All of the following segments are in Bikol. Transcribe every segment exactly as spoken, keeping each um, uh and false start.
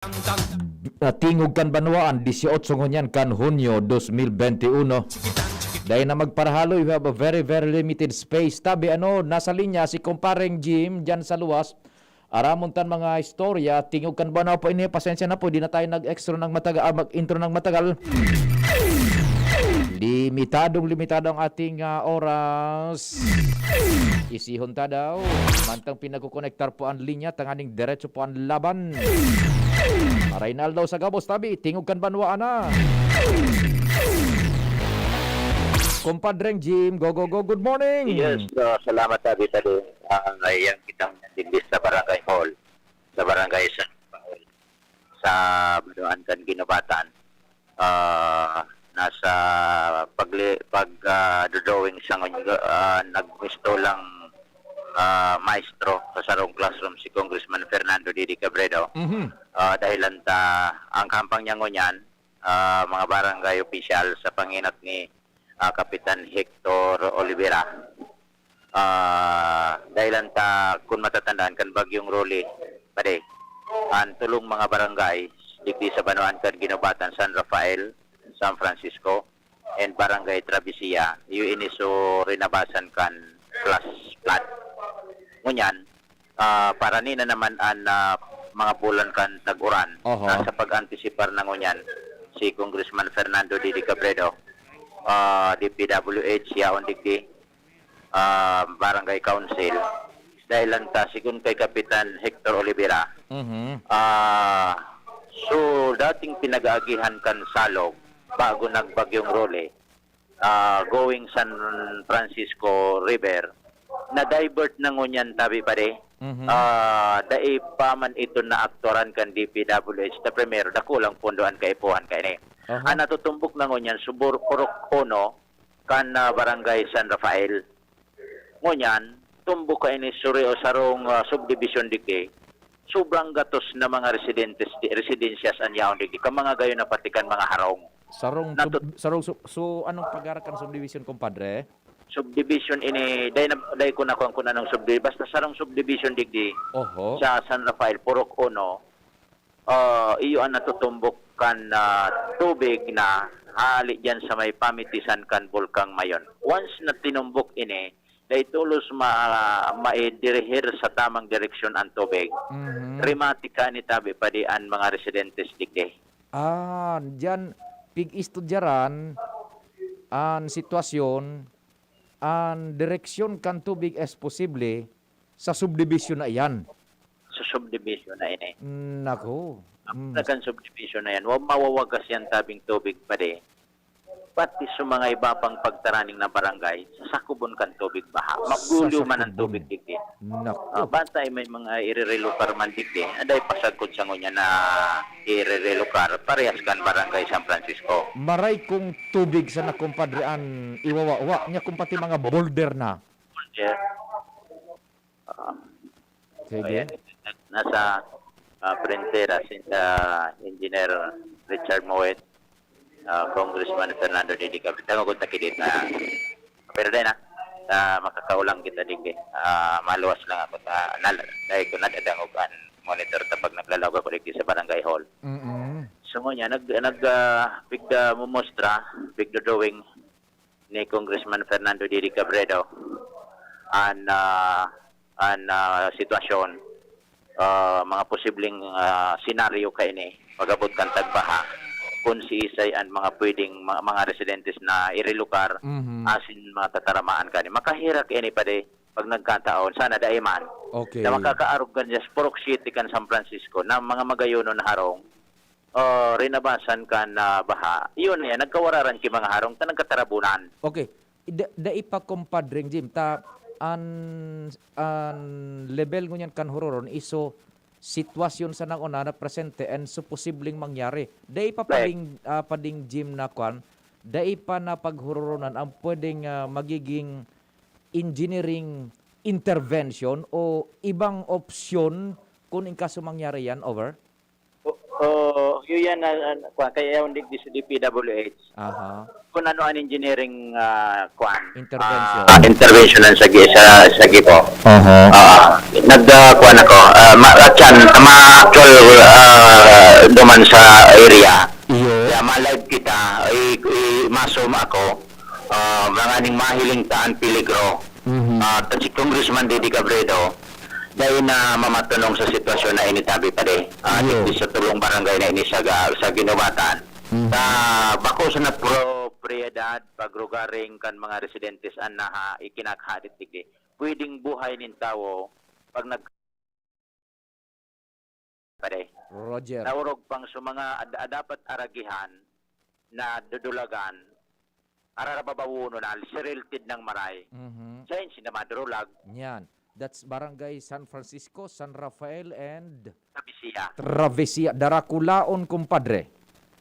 Ah, Tingog kan Banwaan, dieciocho ngunyan kan Hunyo dos mil bente uno. Dai na magparahaloy, we have a very, very limited space. Tabi, ano, nasa linya si Kumpareng Jim dyan sa luwas. Aramon tan mga istorya, Tingog kan Banwaan po ini. Pasensya na po, di na tayo nag-extra ng matagal, ah, mag-intro ng matagal. Limitadong limitado ang ating, ah, oras. Isihon ta daw. Mantang pinagkukonektar po ang linya, tanganing diretso po ang laban. Maray na aldaw sa gabos, tabi, Tingog kan Banwaan na. Kumpadreng Jim, go, go, go, good morning! Yes, uh, salamat, Abi Tado. Uh, yan kitang nandito sa Barangay Hall, sa Barangay San Rafael, sa Banwaan kan Ginobatan. Ah, nasa pagli- pag ah, dodrawing sa ngun- ah, nagmisto lang ah, maestro sa sarong classroom si Congressman Fernando Didi Cabredo. Mhm. Ah, dahilan ta ang kampang niya ngunyan, ah, mga barangay official sa panginot ni ah, Kapitan Hector Olivera. Ah, dahilan ta, kun matatandaan, kan Bagyong Rolly, pare, ang tulong mga barangay, digdi sa Banwaan kan Ginobatan, San Rafael, San Francisco, and Barangay Travesía, iyo ini so rinabasan kan flash flood. Ngunyan, ah, para nina naman an ah, mga bulan kan tag-uran. Oho. Nasa pag-antisipar na ngunyan si Congressman Fernando Didi Cabredo, ah, D P W H, yaon digdi, ah, Barangay Council. Dahil lang ta, sigon kay Kapitan Hector Olivera, Mhm. ah, so dating pinag-aagihan kan Salog bago nagbagyong Rolly, ah, going San Francisco River, na-divert na ngunyan, tabi, pare. Mhm. Ah, dai pa man ito naaktuaran kan D P W H na primero, dakulang pondo an kaipuhan kaini. Aha. Ang natutumbok na ngunyan, subur, purok uno, kan ah, Barangay San Rafael. Ngunyan, tumbok kaini suri o sarong ah, subdivision digdi. Sobrang gatos na mga residentes, residensyas an yaon digdi. Kan mga gayon na pati kan mga harong. Sarong, Natu- sub- sarong, su- so, anong pagarakan subdivision, kumpadre? Subdivision ini, dai, na, dai ko nakuha kung anong subdivision. Basta sarong subdivision digdi Oho. sa San Rafael, Purok Uno. Ah, iyo ang natutumbok kan ah, tubig na hali diyan sa may pamitisan kan Bulkang Mayon. Once na tinumbok ini, dai tolos ma maidirihir sa tamang direksyon ang tubig. Mhm. Rimati ka ni tabi pa di an mga residentes digdi. Ah, diyan pig-istudyaran an sitwasyon, an direksyon kan tubig is posible sa subdivision na iyan. Sa subdivision na ini. Nako. Mm. Sa kan subdivision na yan, wa mawawagas yan tabing tubig pa di. Pati sa mga iba pang pagtaraning na barangay, sasakubon kan tubig baha. Magulyo man ang Sasakubon. Tubig digdi. Nako. Ah, bantay may mga irerelokar man digdi. Anday pasagkod sa ngunya na irerelokar, parehas kan Barangay San Francisco. Maray kung tubig sa nakumpadre an iwawawa niya kung pati mga boulder na. Yeah. Ah, Sige. ayan. Nasa ah, Frontera, si ah, Engineer Richard Moet, ah, Congressman Fernando Didi Cabredo. Tangagot na kidit na. Pero dahil na, ah, makakaulang kita digdi. Ah, maluwas lang ako. Ah, nal- dahil ko nadadangog an monitor kapag naglalawag ako digdi sa barangay hall. Mm-mm. So, ngunyan, nag, nag, ah, big ah, mumostra, big drawing ni Congressman Fernando Didi Cabredo an ah, an ah, sitwasyon, ah, mga posibleng ah, senaryo kaini pag-abot kan tagbaha, kung siisay an mga pwedeng mga, mga residentes na irelokar Mhm. asin mga tataramaan kani. Makahirak ini pa di pag nagkataon, sana dai man, Okay. na makakaarog kan dyan sa Purok Siete kan San Francisco na mga magayonon na harong, oh, rinabasan kan ah, baha. Iyon na yan, nagkawararan ki mga harong ta nagkatarabunan. Okay. Da, dai pa, kumpadreng Jim, ta an an level ngunyan kan huroron iso sitwasyon sa nanguna na presente and so posibleng mangyari. Dai pa Correct. Pading ah, pading Jim na kwan, dai pa na paghuroronan ang pwedeng ah, magiging engineering intervention o ibang opsyon kung in kaso mangyari yan, over? O, o, Yan na, na kuwan, kaya yaon digdi sa D P W H. Aha. Kung ano an engineering, ah, kuwan, Intervention. Ah, intervention sa gi-, sa, sa gibo. Aha. Ah, nag, ah, kuwan ako. Ah, ma-, atyan, ma-actual, ah, duman sa area. Iyo. Kaya ma-live kita, i-, i-, masum ako. Ah, nganing mahiling ta an peligro. Mhm. Ah, ta si Congressman Didi Cabredo, dai na mamatunong sa sitwasyon na ini, tabi pare. Ah, Iyo. Digdi sa tulong barangay na ini sa ga-, sa Ginubatan. Mhm. Ta bako sa napropriedad, pagrugaring kan mga residentes an naha-, ikinakahadit digdi. Pwedeng buhay nin tawo, pag nag-, pare. Roger. Naurog pang sa mga ad-, ad-, dapat aragihan na dudulagan, ararababawonon na, siriltid ng maray. Mhm. Sa insin na madurulag. Yan. That's Barangay San Francisco, San Rafael, and Travesía. Travesía. Darakulaon, kumpadre.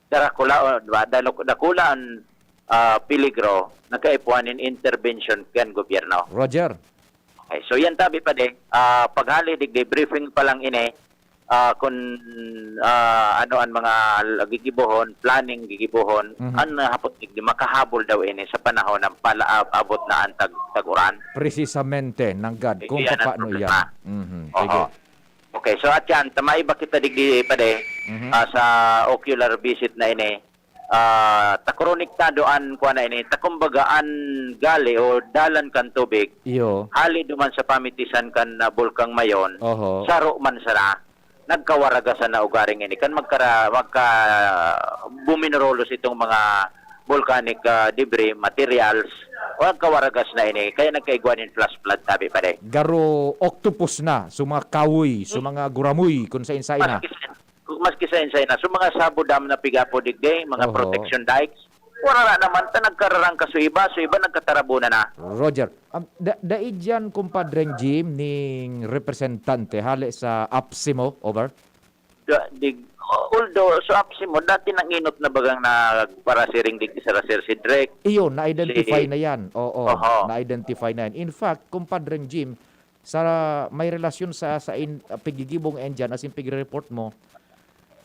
Darakulaon, di ba? Daluk-, dakula an, ah, peligro na kaipuhan nin intervention kan gobyerno. Roger. Okay, so yan tabi pare, ah, paghali digdi, briefing pa lang ini, ah, kun, ah, ano an mga gigibohon, planning gigibohon, Mhm. an hapot digdi makahabol daw ini sa panahon ng pala-, ab-, abot na an tag-, tag-uran. Precisamente, nanggad, kung Iyan ang papaano problema. Yan. Mhm, Oho. Sige. Okay, so at yan, ta maiba kita digdi pare, Mhm. ah, sa ocular visit na ini, ah, ta konektado an kuwan na ini, ta kumbaga an gali o dalan kan tubig, Iyo. hali duman sa pamitisan kan, ah, Bulkang Mayon, Oho. saro man sana, nagkawaragas na ugaring ini. Kan magkara-, magka-, buminurolos itong mga volcanic, ah, debris, materials, o nagkawaragas na ini, kaya nagkaigwa nin flash flood, tabi pare. Garo octopus na, so mga kahoy, so Hmm. mga guramoy, kung sa insay na. Maski sa, maski sa insay na. So mga sabo dam na pigapo digdi, mga Oho. protection dikes, wala na naman, ta nagkararangka so iba, so iba nagkatarabona na. Roger. Um, da-, dai diyan, kumpadreng Jim, ning representante hale sa APSEMO, over? Da-, dig-, although, so APSEMO, dati nang inot na bagang nagparasiring digdi sa Sir Cedric. Iyo, na-identify Si na yan. Oo, Oho. na-identify na yan. In fact, kumpadreng Jim, sa may relasyon sa, sa in-, ah, pigigibong yan dyan, as in, pigre-report mo,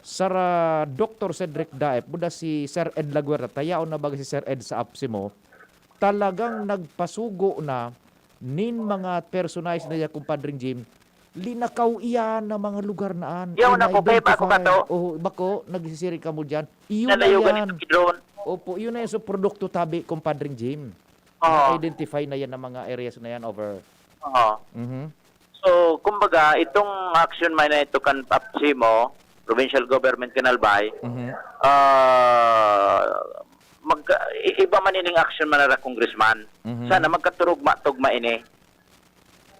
Sir, ah, Doktor Cedric Daep, buda si Sir Ed Laguerta, ta yaon na baga si Sir Ed sa APSEMO, talagang nagpasugo na nin mga personahe na ya, kumpadring Jim, linakaw iyan na mga lugar na an. Yaon na po, kaya bako na-identify. Kato. Oh, bako, nagsisiring kamo diyan. Iyon na Nalayo yan. Ganito, drone. Opo, iyon na yan. So, produkto tabi, kumpadring Jim. Oo. Na-identify na yan ng mga areas na yan over. Oo. Mhm. So, kumbaga, itong action man na ito kan APSEMO, Provincial Government kan Albay, Mhm. ah, mag-, i-, iba man ining action man na congressman. Mhm. Sana magkaturugma-tugma ini.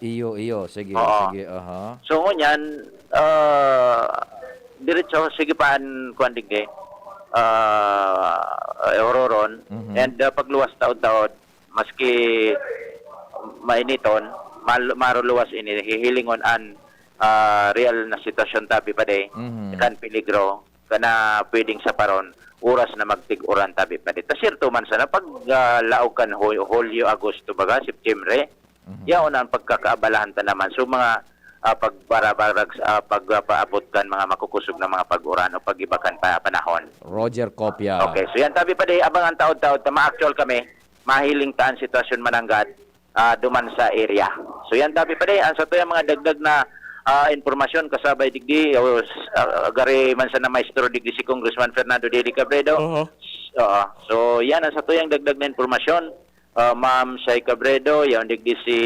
Iyo, iyo. Sige, Oo. sige, aha. So, ngunyan, ah, diretso, sige pa an kuwan digdi, ah, eh, ororon. Mhm. And, ah, pagluwas taod-taod, maski mainiton, mal-, maruluwas ini, hihilingon an, ah, real na sitwasyon tabi pa di, Mhm. kan peligro, kana pwedeng saparon, oras na magtig-uran tabi pa di. Ta siyerto man sana, pag, ah, laog kan Hu-, Hulyo, Agosto baga, September, Mhm. yaon ang pagkakaabalahan ta naman. So, mga, ah, pagbarabarag, ah, pag, ah, paabot kan mga makukusog na mga pag-uran o pag-iba kan pa-, panahon. Roger Copia. Okay, so yan, tabi pa di, abangan taod-taod ta ma-actual kami, mahiling ta an sitwasyon mananggad, ah, duman sa area. So yan, tabi pa di, ang sa tuyang mga dagdag na, ah, impormasyon kasabay digdi, o, s-, ah, gari man sana maestro digdi si Congressman Fernando Dili Cabredo. Oho. Oo. So yan, ang sa tuyang dagdag na impormasyon, ah, Ma'am Shai Cabredo, yaon digdi si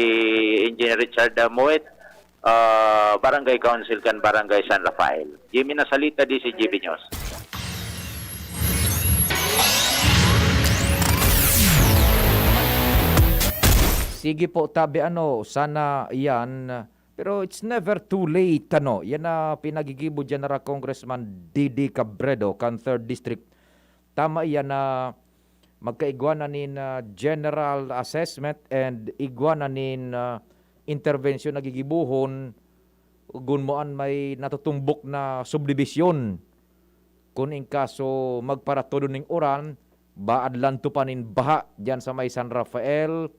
Engineer Richard, ah, Moet, ah, Barangay Council kan Barangay San Rafael. Jimmy Nasalita, D C G B News. Sige po, tabi ano, sana yan. Pero it's never too late, ano. Yan na pinagigibo dyan na Congressman Didi Cabredo, kan third District. Tama yan na magkaigwa na nin, ah, general assessment and igwa na nin, ah, intervention na gigibohon, gunmoan may natutumbok na subdibisyon. Kun in kaso magparatodo ning uran, baadlan to pa nin baha diyan sa may San Rafael,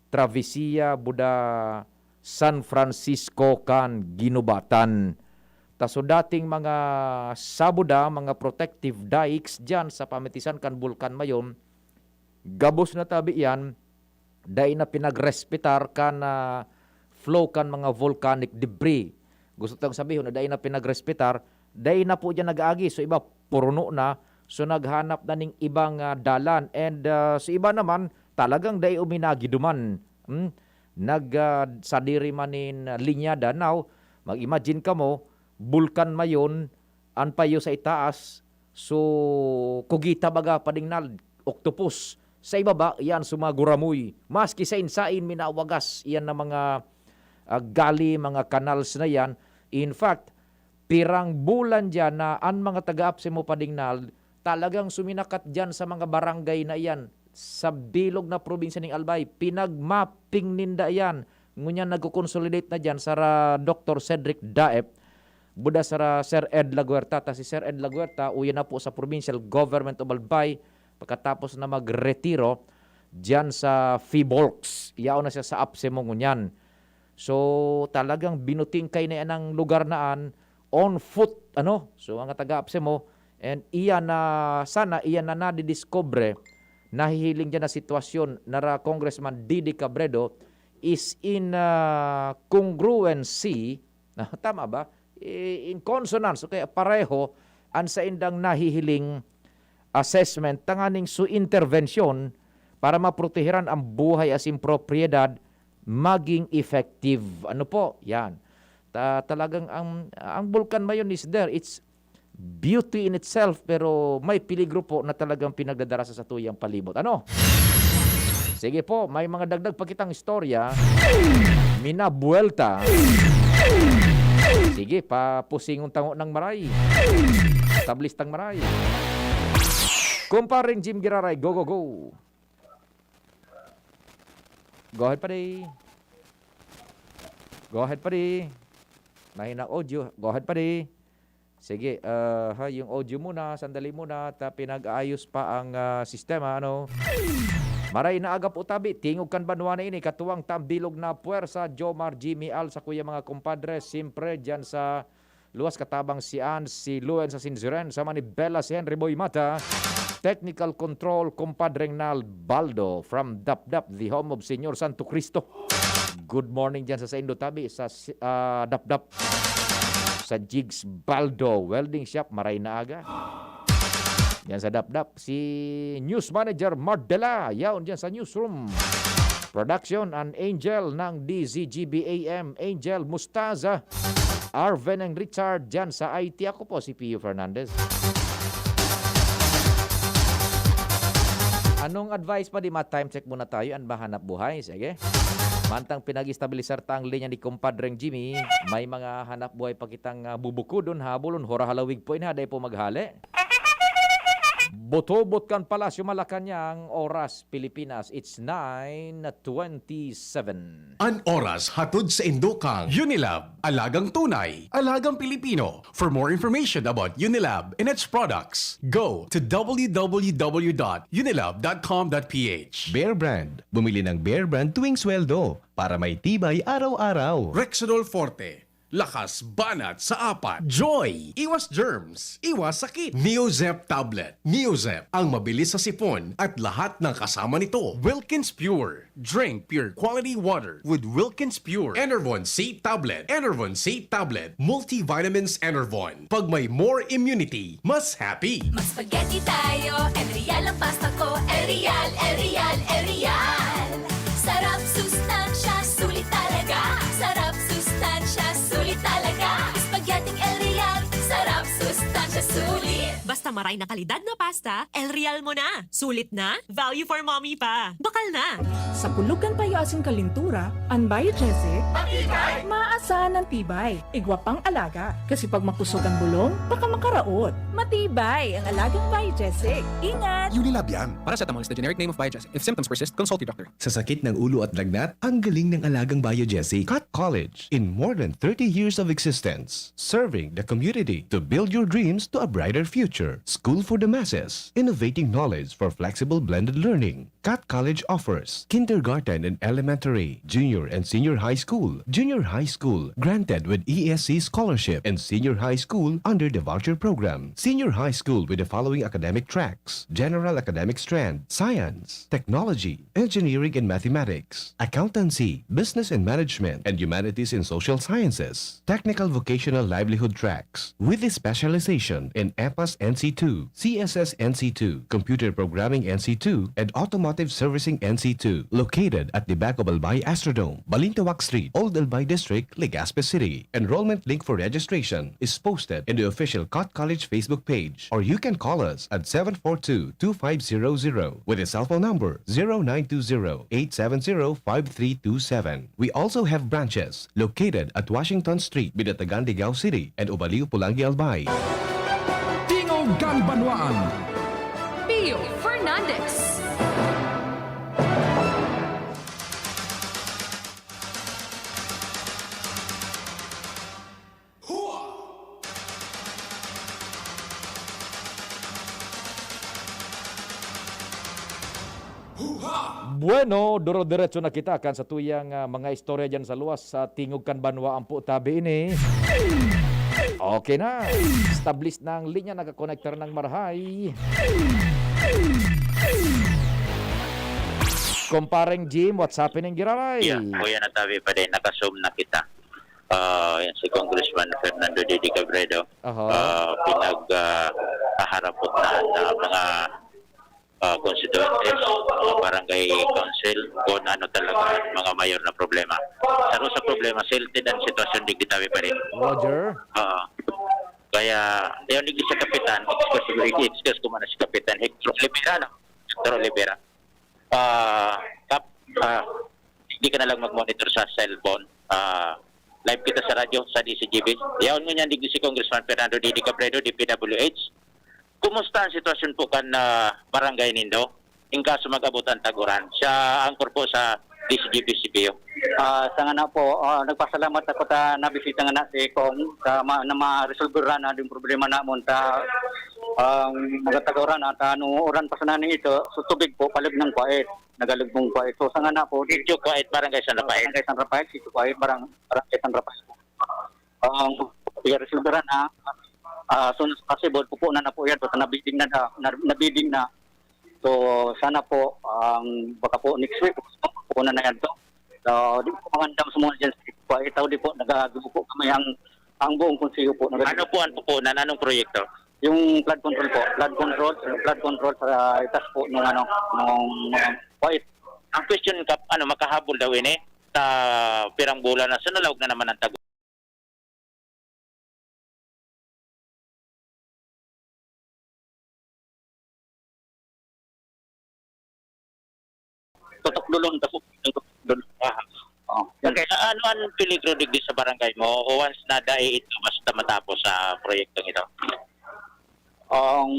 Travesía, buda San Francisco kan Ginubatan. So, dating mga sabuda, mga protective dikes diyan sa pamitisan kan Bulkan Mayon, gabos na tabi iyan, dai na pinagrespetar kan, ah, flow kan mga volcanic debris. Gusto tang sabihon na dai na pinagrespetar, dai na po diyan nag-aagi. So, iba, puruno na. So, naghanap na ning ibang, ah, dalan. And, ah, sa iba naman, talagang dai uminagi duman. Hmm? Nag, ah, sadiri man nin linyada. Now, mag-imagine kamo, Bulkan Mayon, an payo sa itaas, so, kugita baga, Padingnal, octopus. Sa ibaba, yan, so mga guramoy. Maski sain-sain minawagas, yan na mga, ah, gali, mga canals na yan. In fact, pirang bulan diyan na an mga taga-APSEMO, Padingnal, talagang suminakat diyan sa mga barangay na iyan, sa bilog na probinsya ning Albay. Pinag-mapping ninda iyan. Ngunyan nagko-consolidate na diyan sara Doktor Cedric Daep, buda sara Sir Ed Laguerta. Ta si Sir Ed Laguerta, uya na po sa Provincial Government of Albay, pagkatapos na magretiro diyan sa PHIVOLCS. Yaon na siya sa APSEMO ngunyan. So, talagang binutingkay na yan ang lugar na an on foot, ano? So, mga taga-APSEMO, and iyan na, sana iyan na nadidiskubre, nahihiling diyan na sitwasyon na ra Congressman Didi Cabredo is in, ah, congruency, na, tama ba? I-, in consonance, o kaya pareho, ang saindang nahihiling assessment tanganing su intervensyon para maproteheran ang buhay asin propiedad maging effective. Ano po? Yan. Ta-, talagang ang, ang Bulkan Mayon is there. It's beauty in itself, pero may peligro po na talagang pinagdadara sa satuyang palibot. Ano? Sige po, may mga dagdag pa kitang istorya. Minabuwelta. Sige, papusingon tango ng maray. Tablis tang maray. Kumpareng Jim Giraray, go, go, go. Go ahead, pare. Go ahead, pare. Mahina audio. Go ahead, pare. Sige, ah, ha, yung audio muna, sandali muna, ta pinag-aayos pa ang, ah, sistema, ano. Maray na aga po tabi, tingog kan banwa na ini, katuwang tambilog na puwersa, Jomar, Jimmy, Al, sa kuya mga kumpadre, siyempre, dyan sa luwas katabang si Ann, si Luen sa Sinziren, sa Manibela, si Henry Boy Mata, technical control, kumpadreng Nal Baldo, from Dapdap, the home of Señor Santo Cristo. Good morning dyan sa saindo tabi, sa si-, ah, Dapdap. Sa Jigs Baldo Welding Shop, maray na aga. Yan sa Dapdap, si News Manager Mardela, yaon dyan sa newsroom. Production, an Angel ng D Z G B A M, Angel Mustaza, Arven and Richard, dyan sa I T. Ako po si Pio Fernandez. Anong advice pa? Di ma-time check muna tayo, an ba hanap buhay? Sige. Mantang pinag-estabilisar ta ang linya ni Kumpadreng Jimmy, may mga hanap buhay pa kitang, ah, bubukudon, habolon, hora halawig po ini, ha, dai po maghale. Botobot kan Palasyo Malacañang, oras Pilipinas, it's nine twenty-seven. An oras hatod saindo kan Unilab, alagang tunay, alagang Pilipino. For more information about Unilab and its products, go to w w w dot unilab dot com dot p h. Bear Brand. Bumili ng Bear Brand tuwing sweldo para may tibay araw-araw. Rexidol Forte. Lakas banat sa apat. Joy! Iwas germs, iwas sakit. Neozep tablet. Neozep, ang mabilis sa sipon at lahat ng kasama nito. Wilkins Pure. Drink pure quality water with Wilkins Pure. Enervon C tablet. Enervon C tablet. Multivitamins Enervon. Pag may more immunity, mas happy. Mag-spaghetti tayo, El Real ang pasta ko. El Real, El Real, El Real. Sarap sustansya, sulit talaga. Sarap sustansya, sulit talaga. Spaghetti El Real, sarap sustansya, sulit. Basta maray na kalidad na pasta, El Real mo na. Sulit na, value for mommy pa. Bakal na! Sa pulog kan payo asin kalintura, an Biogesic, matibay! Maaasahan ang tibay. Igwa pang alaga. Kasi pag makusog ang bulong, baka makaraot. Matibay ang alagang Biogesic. Ingat! Unilab yan. Paracetamol is the generic name of Biogesic. If symptoms persist, consult your doctor. Sa sakit ng ulo at lagnat, ang galing ng alagang Biogesic. Cut College, in more than thirty years of existence, serving the community to build your dreams to a brighter future. School for the masses, innovating knowledge for flexible blended learning. Cat College offers kindergarten and elementary, junior and senior high school, junior high school granted with E S C scholarship, and senior high school under the voucher program. Senior high school with the following academic tracks: general academic strand, science, technology, engineering and mathematics, accountancy, business and management, and humanities and social sciences. Technical vocational livelihood tracks with a specialization in EPAS N C two, C S S N C two, computer programming N C two, and automotive servicing N C two. Located at the back of Albay Astrodome, Balintawak Street, Old Albay District, Legazpi City. Enrollment link for registration is posted in the official Cat College Facebook page, or you can call us at seven four two, two five zero zero with a cell phone number zero nine two zero, eight seven zero, five three two seven. We also have branches located at Washington Street, Binatagan, Ligao City, and Ubaliw, Pulangi, Albay. Tingog kan Banwaan. Pio Fernandez. Bueno, duro-diretso na kita kan satuyang, ah, mga istorya diyan sa luwas sa Tingog kan Banwa ampo tabi ini. Okay na. Establish na ang linya, nakakonektar ng marahay. Kumpareng Jim, what's happening, Giraray? Yeah, kuya, natabi pa din, naka-Zoom na kita. Ah, yan si Congressman Fernando Didi Cabredo. Aha. Ah, pinag, ah, kaharapot na, na mga, ah, constituents, mga barangay council, kung ano talaga ang mga mayor na problema. Sa sa problema, silted ang sitwasyon, digdi tabi pa rin. Roger. Ah, kaya, yung digdi sa kapitan, excuse, excuse ko muna si Kapitan Hector Olivera, no? Hector Olivera. Ah, Kap, ah, hindi ka na lang mag-monitor sa cellphone. Ah, live kita sa radyo, sa D C G B. Yaon mo niyan, digdi si Congressman Fernando Didi Cabredo, D P W H. Kumusta ang sitwasyon po kan, ah, barangay nindo? In kaso mag-abot ang tag-uran. Siya ang korpo sa D C G B C P U. Ah, sa ngana po, ah, nagpasalamat ako ta nabisita ngana si Cong sa ma-, na ma-resolveran na yung problema namon ta, ang mga tag-uran at ano, uran pa sana ito, so tubig po, palagnan po, eh. Nagalugbong po ito. Sa ngana po, Sitio Kuwait, Barangay San Rafael. Barangay San Rafael, Sitio Kuwait, Barang-, Barangay San Rafael. Ang pagresolbera na, ah, soon as possible, pupunan na po yan. So, nabiding na, na, nabiding na. So, sana po, ang baka po next week, pupunan na yan to. So, di po mangandam sa mga dyan. Kuwait, tao di po, nagagubo po kami ang, ang buong konseho po. Ano po ang pupunan? Anong proyekto? Yung flood control po. Flood control, flood control sa itas po nung ano, nung, nung Kuwait. Ang question, Kap, ano, makahabol daw ini sa pirang bulan na sa nalaog na naman ang tag-, tutukdulon, tutukdulon. Ah. Oh, yan. Okay, a-, ano ang peligro digdi sa barangay mo once na dai ito basta matapos sa proyektong ito? Ang,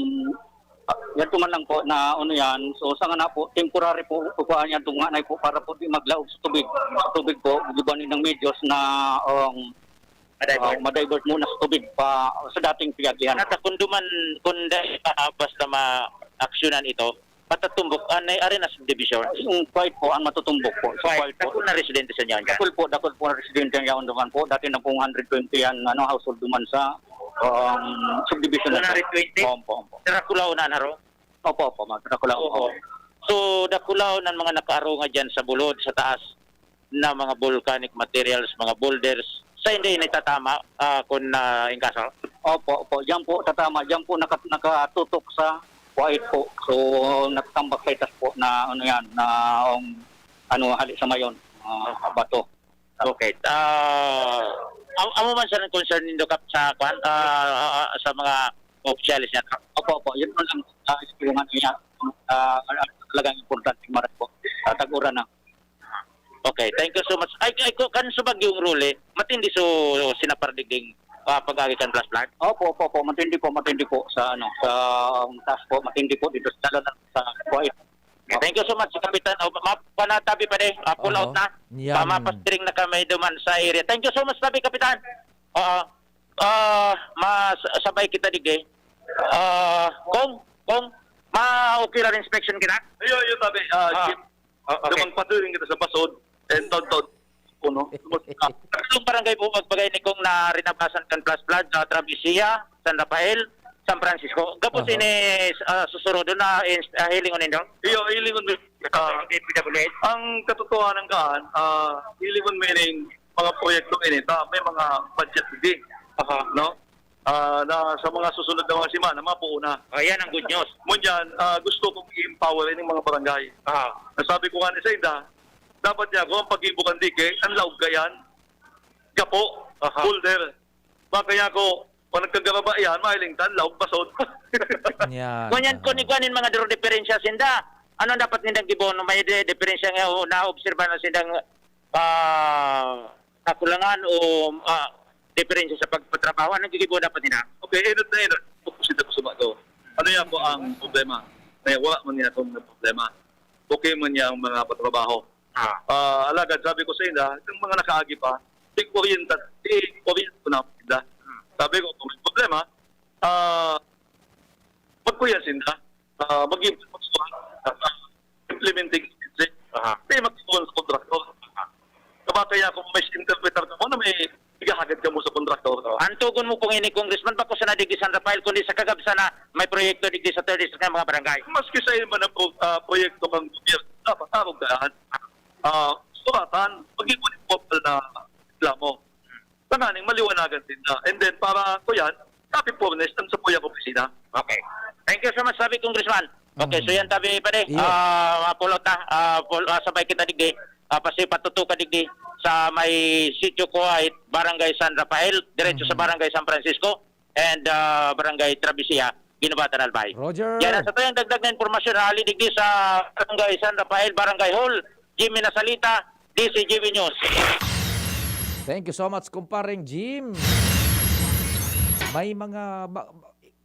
ah, yan man lang po na ano yan. So, sa nga na po, temporary po, kukuhaan yan, tunganay po, para po di maglaog sa tubig. Sa tubig po, gibanin ng medyos na, um, Ma-divert. Ah, ma-divert muna sa tubig pa sa dating piyagihan. Nata, kung duman, kung dahil, ah, basta ma-aksyonan ito, patatumbok, ah, na ari na subdivision. Yung Kuwait po, ang matutumbok po. Sa Kuwait, Kuwait po. Dakul na residente sa inyo, yan? Dakul po, dakul po na residente yan duman po. Dati na pong hundred twenty yan, ano, household duman sa, um, subdivision na to. One hundred twenty? Opo, opo. Sa Dakulaw na, ano, ro? Opo, opo, mga Dakulaw. Oo. So, Dakulaw na mga nakaarunga dyan sa bulod, sa taas. Na mga volcanic materials, mga boulders, sa hindi ini tatama, ah, kun, ah, in kaso? Opo, opo. Diyan po tatama. Diyan po naka-, nakatutok sa Kuwait po. So, nakatambak sa itas po na ano yan, na, um, ano, hali sa mayon, ah, bato. Okay. Ah, am-, amo man sa concern nindo, Kap, sa kwan, ah, ah, ah, sa mga opisyalis niya, Kap? Opo, opo. Yun po lang, ah, yung ano niya, ah, talagang importante, maray po. Ah, tag-uran na. Okay, thank you so much. Ay, ay, ko, kan sa Bagyong Rolly, matindi so sinapar digding, ah, pag-agi kan flash flood? Opo, opo, opo. Matindi po, matindi po sa, ano, sa, um, taas po. Matindi po dito, lalo na sa Kuwait. Okay, thank you so much, Kapitan. O, ma-, panatabi pa de. Ah, pull out Oho. Na. Yan. Pa-, mapastiring na kami duman sa area. Thank you so much, tabi, Kapitan. Oo. Ah, mas-, sabay kita digdi. Ah, Kong, Kong, ma-okay lang inspection kita? Iyo, iyo, tabi. Ah, Ah, Jim, ah, okay. Dumang patuloy kita sa basod. And taon-taon ko, no? Tatlong barangay po magbagay ni Kong na rinabasan kan flash flood, ah, Traviesia, San Rafael, San Francisco. Gabos Aha. ini, ah, susurodon na ins-, ah, hilingon ninyo? Iyo, hilingon mi. Ah, D P W H? Ang katotohanan kaan, ah, hilingon mi ning mga proyekto ini, ta, may mga budget din. Aha. No? Ah, na sa mga susunod na mga semana, mabuo na. Ah, yan ang good news. Ngunyan, ah, gusto kong i-empower ining mga barangay. Ah. Nasabi ko nga ni sa inda, dapat niya ako ang pag-ibukan dike, ang laog kayan, gapo, Aha. folder. Baka niya ako, pag nagkagaraba yan, mahiling tan, laog basod. Yan. Ngunyan, kung igwa nin mga duro diferensya sinda, ano dapat nindang gibon? May di-, diferensya nga o naobserba na sindang, ah, kakulangan o, ah, diferensya sa pagpatrabaho? Anong gigibo dapat nila? Okay, inot na inot. Focus ito sa bato. Ano yan po ang problema? May wala man niya itong problema. Okay man niya ang mga patrabaho. Ah. Ah, alagad, sabi ko sa inyo, yung mga nakaagi pa, tig-orienta, tig-orient ko na sila. Sabi ko, kung may problema, ah, magkuya sinda. Ah, mag-, mag-, ah, implementing agency. Aha. Di magtulong sa kontraktor. Kabakaya kung may interpreter ka mo na may igahagad ka mo sa kontraktor. Ang tugon mo kung ini, Congressman, bako sana digdi San Rafael, kundi sa kagabsan na may proyekto digdi sa third district ng mga barangay. Maski sa iba na pro-, ah, proyekto kang gobyerno, dapat arog daan. Ah, suratan, mag-ipon yung formal na reklamo. Tanganing maliwanagan din na. And then, para ko yan, copy furnished ang sa puyang opisina. Okay. Thank you so much, sabi Congressman. Okay, Mm. so yan, tabi pa ni. Iyo. Ah, mapulot na. Ah, pul-, ah, sabay kita digdi. Ah, pasi patutukan digdi sa may Sitio Kuwait, Barangay San Rafael, diretso sa Mm. Barangay San Francisco, and, ah, Barangay Traviesia, Guinobatan, Albay. Roger. Yan ang sa tuyang dagdag na impormasyon, hali digdi sa Barangay San Rafael, Barangay Hall, Jimmy Nasalita, D C G B News. Thank you so much, kumpareng Jim. May mga ba-,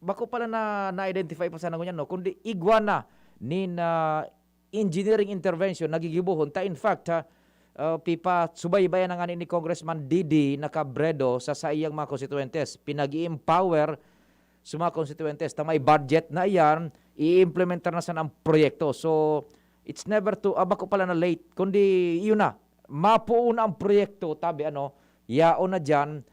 bako pala na na-identify pa sana ngunyan, no? Kundi igwa na nin, ah, engineering intervention na gigibohon ta. In fact, ha, ah, pipasubaybayan na ngani ni Congressman Didi Nacabredo sa saiyang mga konstituyentes. Pinag-i-empower sa mga konstituyentes ta may budget na iyan, i-implementar na sana ang proyekto. So, it's never too, ah, bako pala na late, kundi iyon na, mapuo na ang proyekto, tabi ano, yaon na diyan,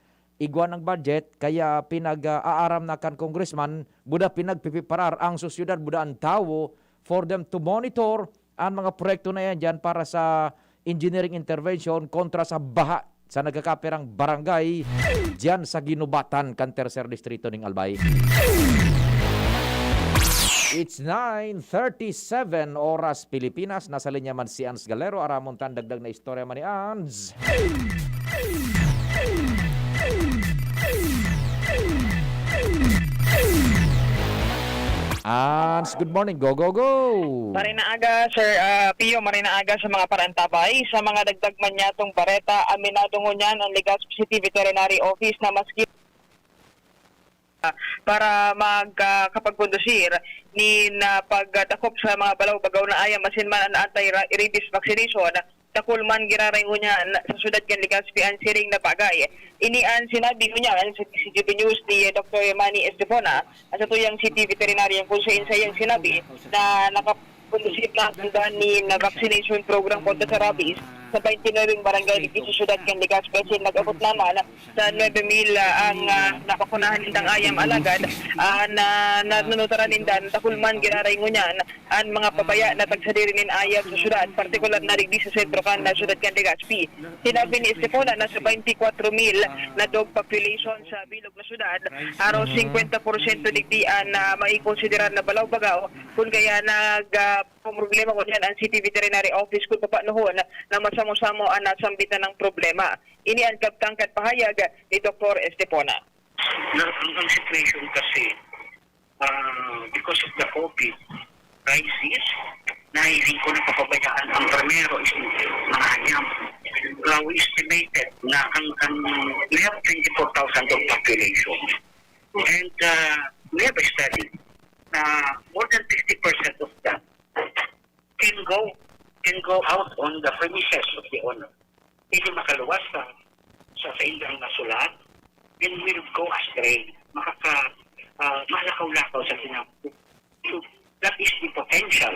igwa ng budget, kaya pinag-aaram na kan congressman, buda pinagpipiparar ang sosyedad, buda ang tawo, for them to monitor ang mga proyekto na yan dyan para sa engineering intervention kontra sa baha sa nagkakapirang barangay dyan sa Guinobatan kan Tercer Distrito ning Albay. It's nine thirty-seven oras Pilipinas. Nasa linya man si Ans Galero. Aramon tan dagdag na istorya man ni Ans. Ans, good morning. Go, go, go! Maray na aga, Sir, ah, Pio, maray na aga sa mga parantabay. Sa mga dagdag man niyatong bareta, aminado ngunyan ang Legazpi City Veterinary Office na maski para mag, ah, kapagkondusir nin, ah, pagdakop sa mga balaw-bagaw na ayam asin man an anti-rabies vaccination, dakul man giraray ngunyan sa syudad kan Legazpi an siring na bagay. Ini an sinabi ngunyan sa C G B News ni Doktor Manny Estefona, sa tuyang city veterinarian, kung sain saiyang sinabi na nakapag-conduct na ang tundan nin vaccination program kontra sa rabies sa twenty-nine barangay digdi sa syudad kan Legazpi, asin nag-abot naman sa nuebe mil, ah, ang, ah, napakunahan nindang ayam. Alagad, ah, na, nanunutaran ninda, dakul man giraray ngunyan an mga pabaya na tagsadiri nin ayam sa syudad, partikular na digdi sa sentro kan, ah, syudad kan Legazpi. Sinabi ni Estefona na sa twenty-four mil na dog population sa bilog na syudad, araw singkwenta porsyento digdi an, ah, maikonsiderar na balaw-bagaw, kun kaya nag, ah, problema ngunyan an City Veterinary Office kun papanohon na masamo-samo an nasambitan ng problema. Ini an kabtang kan pahayag ni Doktor Estefona. Na, ang, ang situation kasi, ah, because of the COVID crisis, nahiling ko napapabayaan ang primero is mga ayam. Uh, we estimated na ang, ang, we have twenty-four thousand of population. And, uh, we have a study na more than sixty percent of that can go, can go out on the premises of the owner. Pwede makaluwas sa, sa, sa ilang nasulat, and will go astray. Makaka-, ah, malakaw lang So, sa sinabi, so, that is the potential.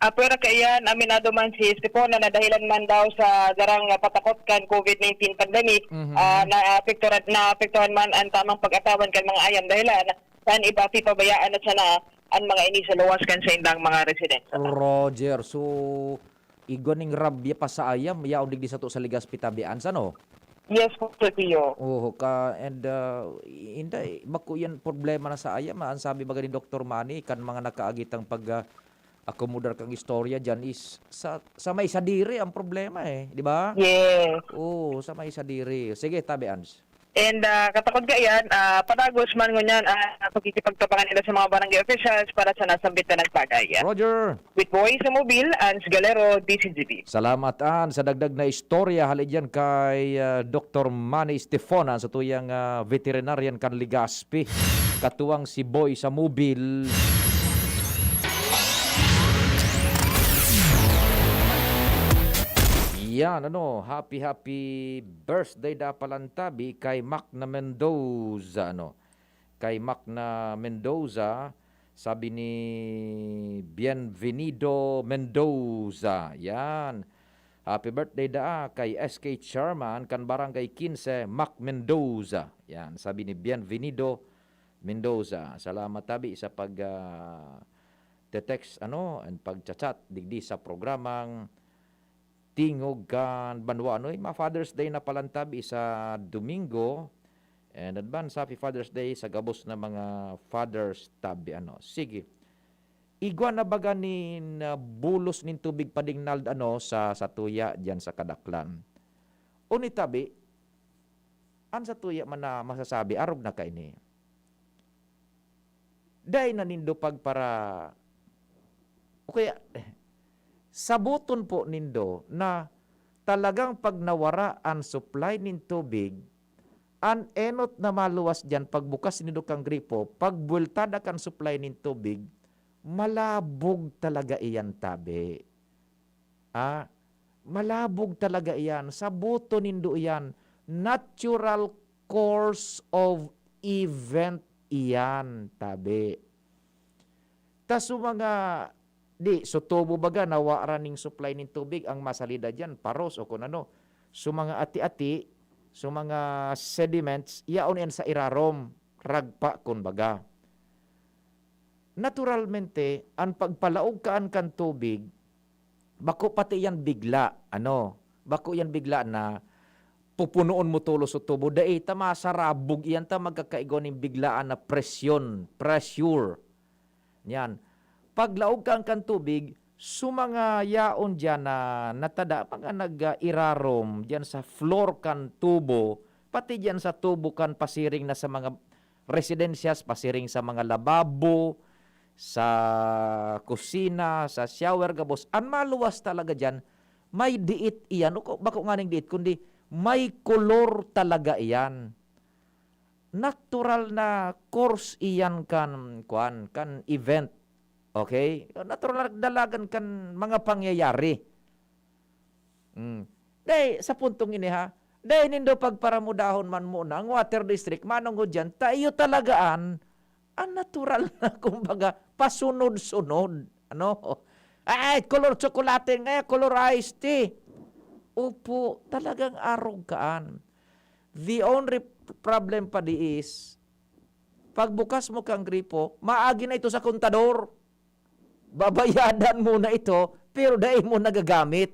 Ah, pero kaiyan, aminado man si Stefona na dahilan man daw sa darang, ah, patakot kan COVID nineteen pandemic, Mhm. ah, naapektuhan, naapektuhan man ang tamang pag-atawan kan mga ayam dahilan saan iba pipabayaan at sana ang mga ini sa luwas kan saindang mga residensya. Roger, so, igwa ning rabya pa sa ayam, yaon digdi sato sa Legazpi tabi, Ans, ano? Yes po, Sir Pio. Oho, ka, and, ah, inday, bako yan problema na sa ayam, ah. Ang sabi baga ni Doktor Manny, kan mga nakaagitang pag, ah, akomodar kang istorya dyan is sa, sa may sadiri ang problema, eh, di ba? Yes. Oo, sa may sadiri. Sige, tabi, Ans. And, ah, katakod kaiyan, ah, padagos man ngunyan ang pakikipagtabangan nila sa mga barangay officials para sa nasambit na nagbagay. Roger! With Boy sa Mobil, Ans Galero, D C G B. Salamat, Ans, sa dagdag na istorya. Hali diyan kay, ah, Doktor Manny Stefona, sa tuyang, ah, veterinarian kan Legazpi. Katuwang si Boy sa Mobil. Yan, ano, happy, happy birthday da palantabi kay Mac na Mendoza, ano. Kay Mac na Mendoza, sabi ni Bienvenido Mendoza. Yan. Happy birthday daa kay S K Chairman kan Barangay Quince, Mac Mendoza. Yan, sabi ni Bienvenido Mendoza. Salamat tabi sa pag, ah, te-text, ano, and pagcha-chat digdi sa programang Tingog kan Banwa. Ano, eh, ma-Father's Day na palantabi sa Domingo. And advance happy Father's Day sa gabos na mga fathers tabi, ano. Sige. Igwa na baga nin, ah, bulos nin tubig padingnald, ano, sa, sa tuya diyan sa Kadaklan. O ni tabi, an sa tuya man na masasabi, arog na kaini. Dai na nindo pagpara-, o kaya, saboton po nindo na talagang pag nawara an supply nin tubig, an enot na maluwas diyan, pagbukas nindo kan gripo, pagbuwelta da kan supply nin tubig, malabog talaga iyan, tabi. Ah, malabog talaga iyan. Saboton nindo iyan. Natural course of event iyan, tabi. Ta so mga, di, so tubo baga, nawaran ning supply nin tubig, ang masalida diyan, paros o kun ano. So mga ati-ati, so mga sediments, yaon yan sa irarom, ragpa, kun baga. Naturalmente, an pagpalaog kaan kan tubig, bako pati iyan bigla, ano, bako iyan bigla na pupunoon mo tolos o tubo. Dai, ta masarabog iyan, ta magkakaigwa nin biglaan na presyon, pressure. Yan. Paglaog kan, kan tubig, so mga yaon diyan na natada, mga nag-, ah, irarom diyan sa floor kan tubo, pati diyan sa tubo kan pasiring na sa mga residensyas, pasiring sa mga lababo, sa kusina, sa shower, gabos. An maluwas talaga diyan, may diit iyan, o ko-, bako nganing diit, kundi may kolor talaga iyan. Natural na course iyan kan, kuan, kan event. Okay? Natural na dalagan kan mga pangyayari. Mm. Dai, sa puntong ini, ha, dai nindo pagparamudahon man muna ang water district, manongod diyan, ta iyo talaga an, an natural na, kumbaga, pasunod-sunod. Ano? Ay, kolor tsokolate nga, kolor iced tea. Opo, talagang arog kaan. The only problem pa di is, pagbukas mo kang gripo, maagi na ito sa kontador. Babayadan mo na ito, pero dai mo nagagamit.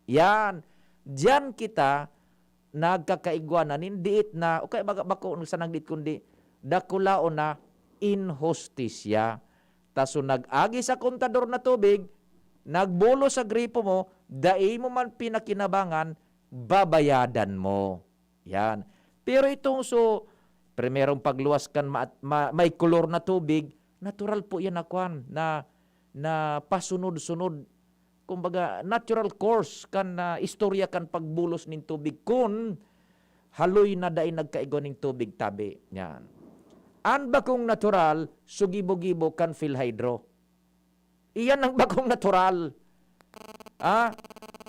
Yan. Diyan kita nagkakaigwa na nin diit na, o kaya baga, bako sa nagdiit kundi dakulaon na inhustisya. Ta so nag-agi sa kontador na tubig, nagbulos sa gripo mo, dai mo man pinakinabangan, babayadan mo. Yan. Pero itong so, primerong pagluwas kan ma-, ma-, may kolor na tubig, natural po yan na kwan, na, na pasunod-sunod. Kumbaga, natural course kan, ah, istorya kan pagbulos nin tubig kun haloy na dai nagkaigwa nin tubig tabi. Yan. An bakong natural, sugibo-gibo kan PhilHydro. Iyan ang bakong natural. Ah,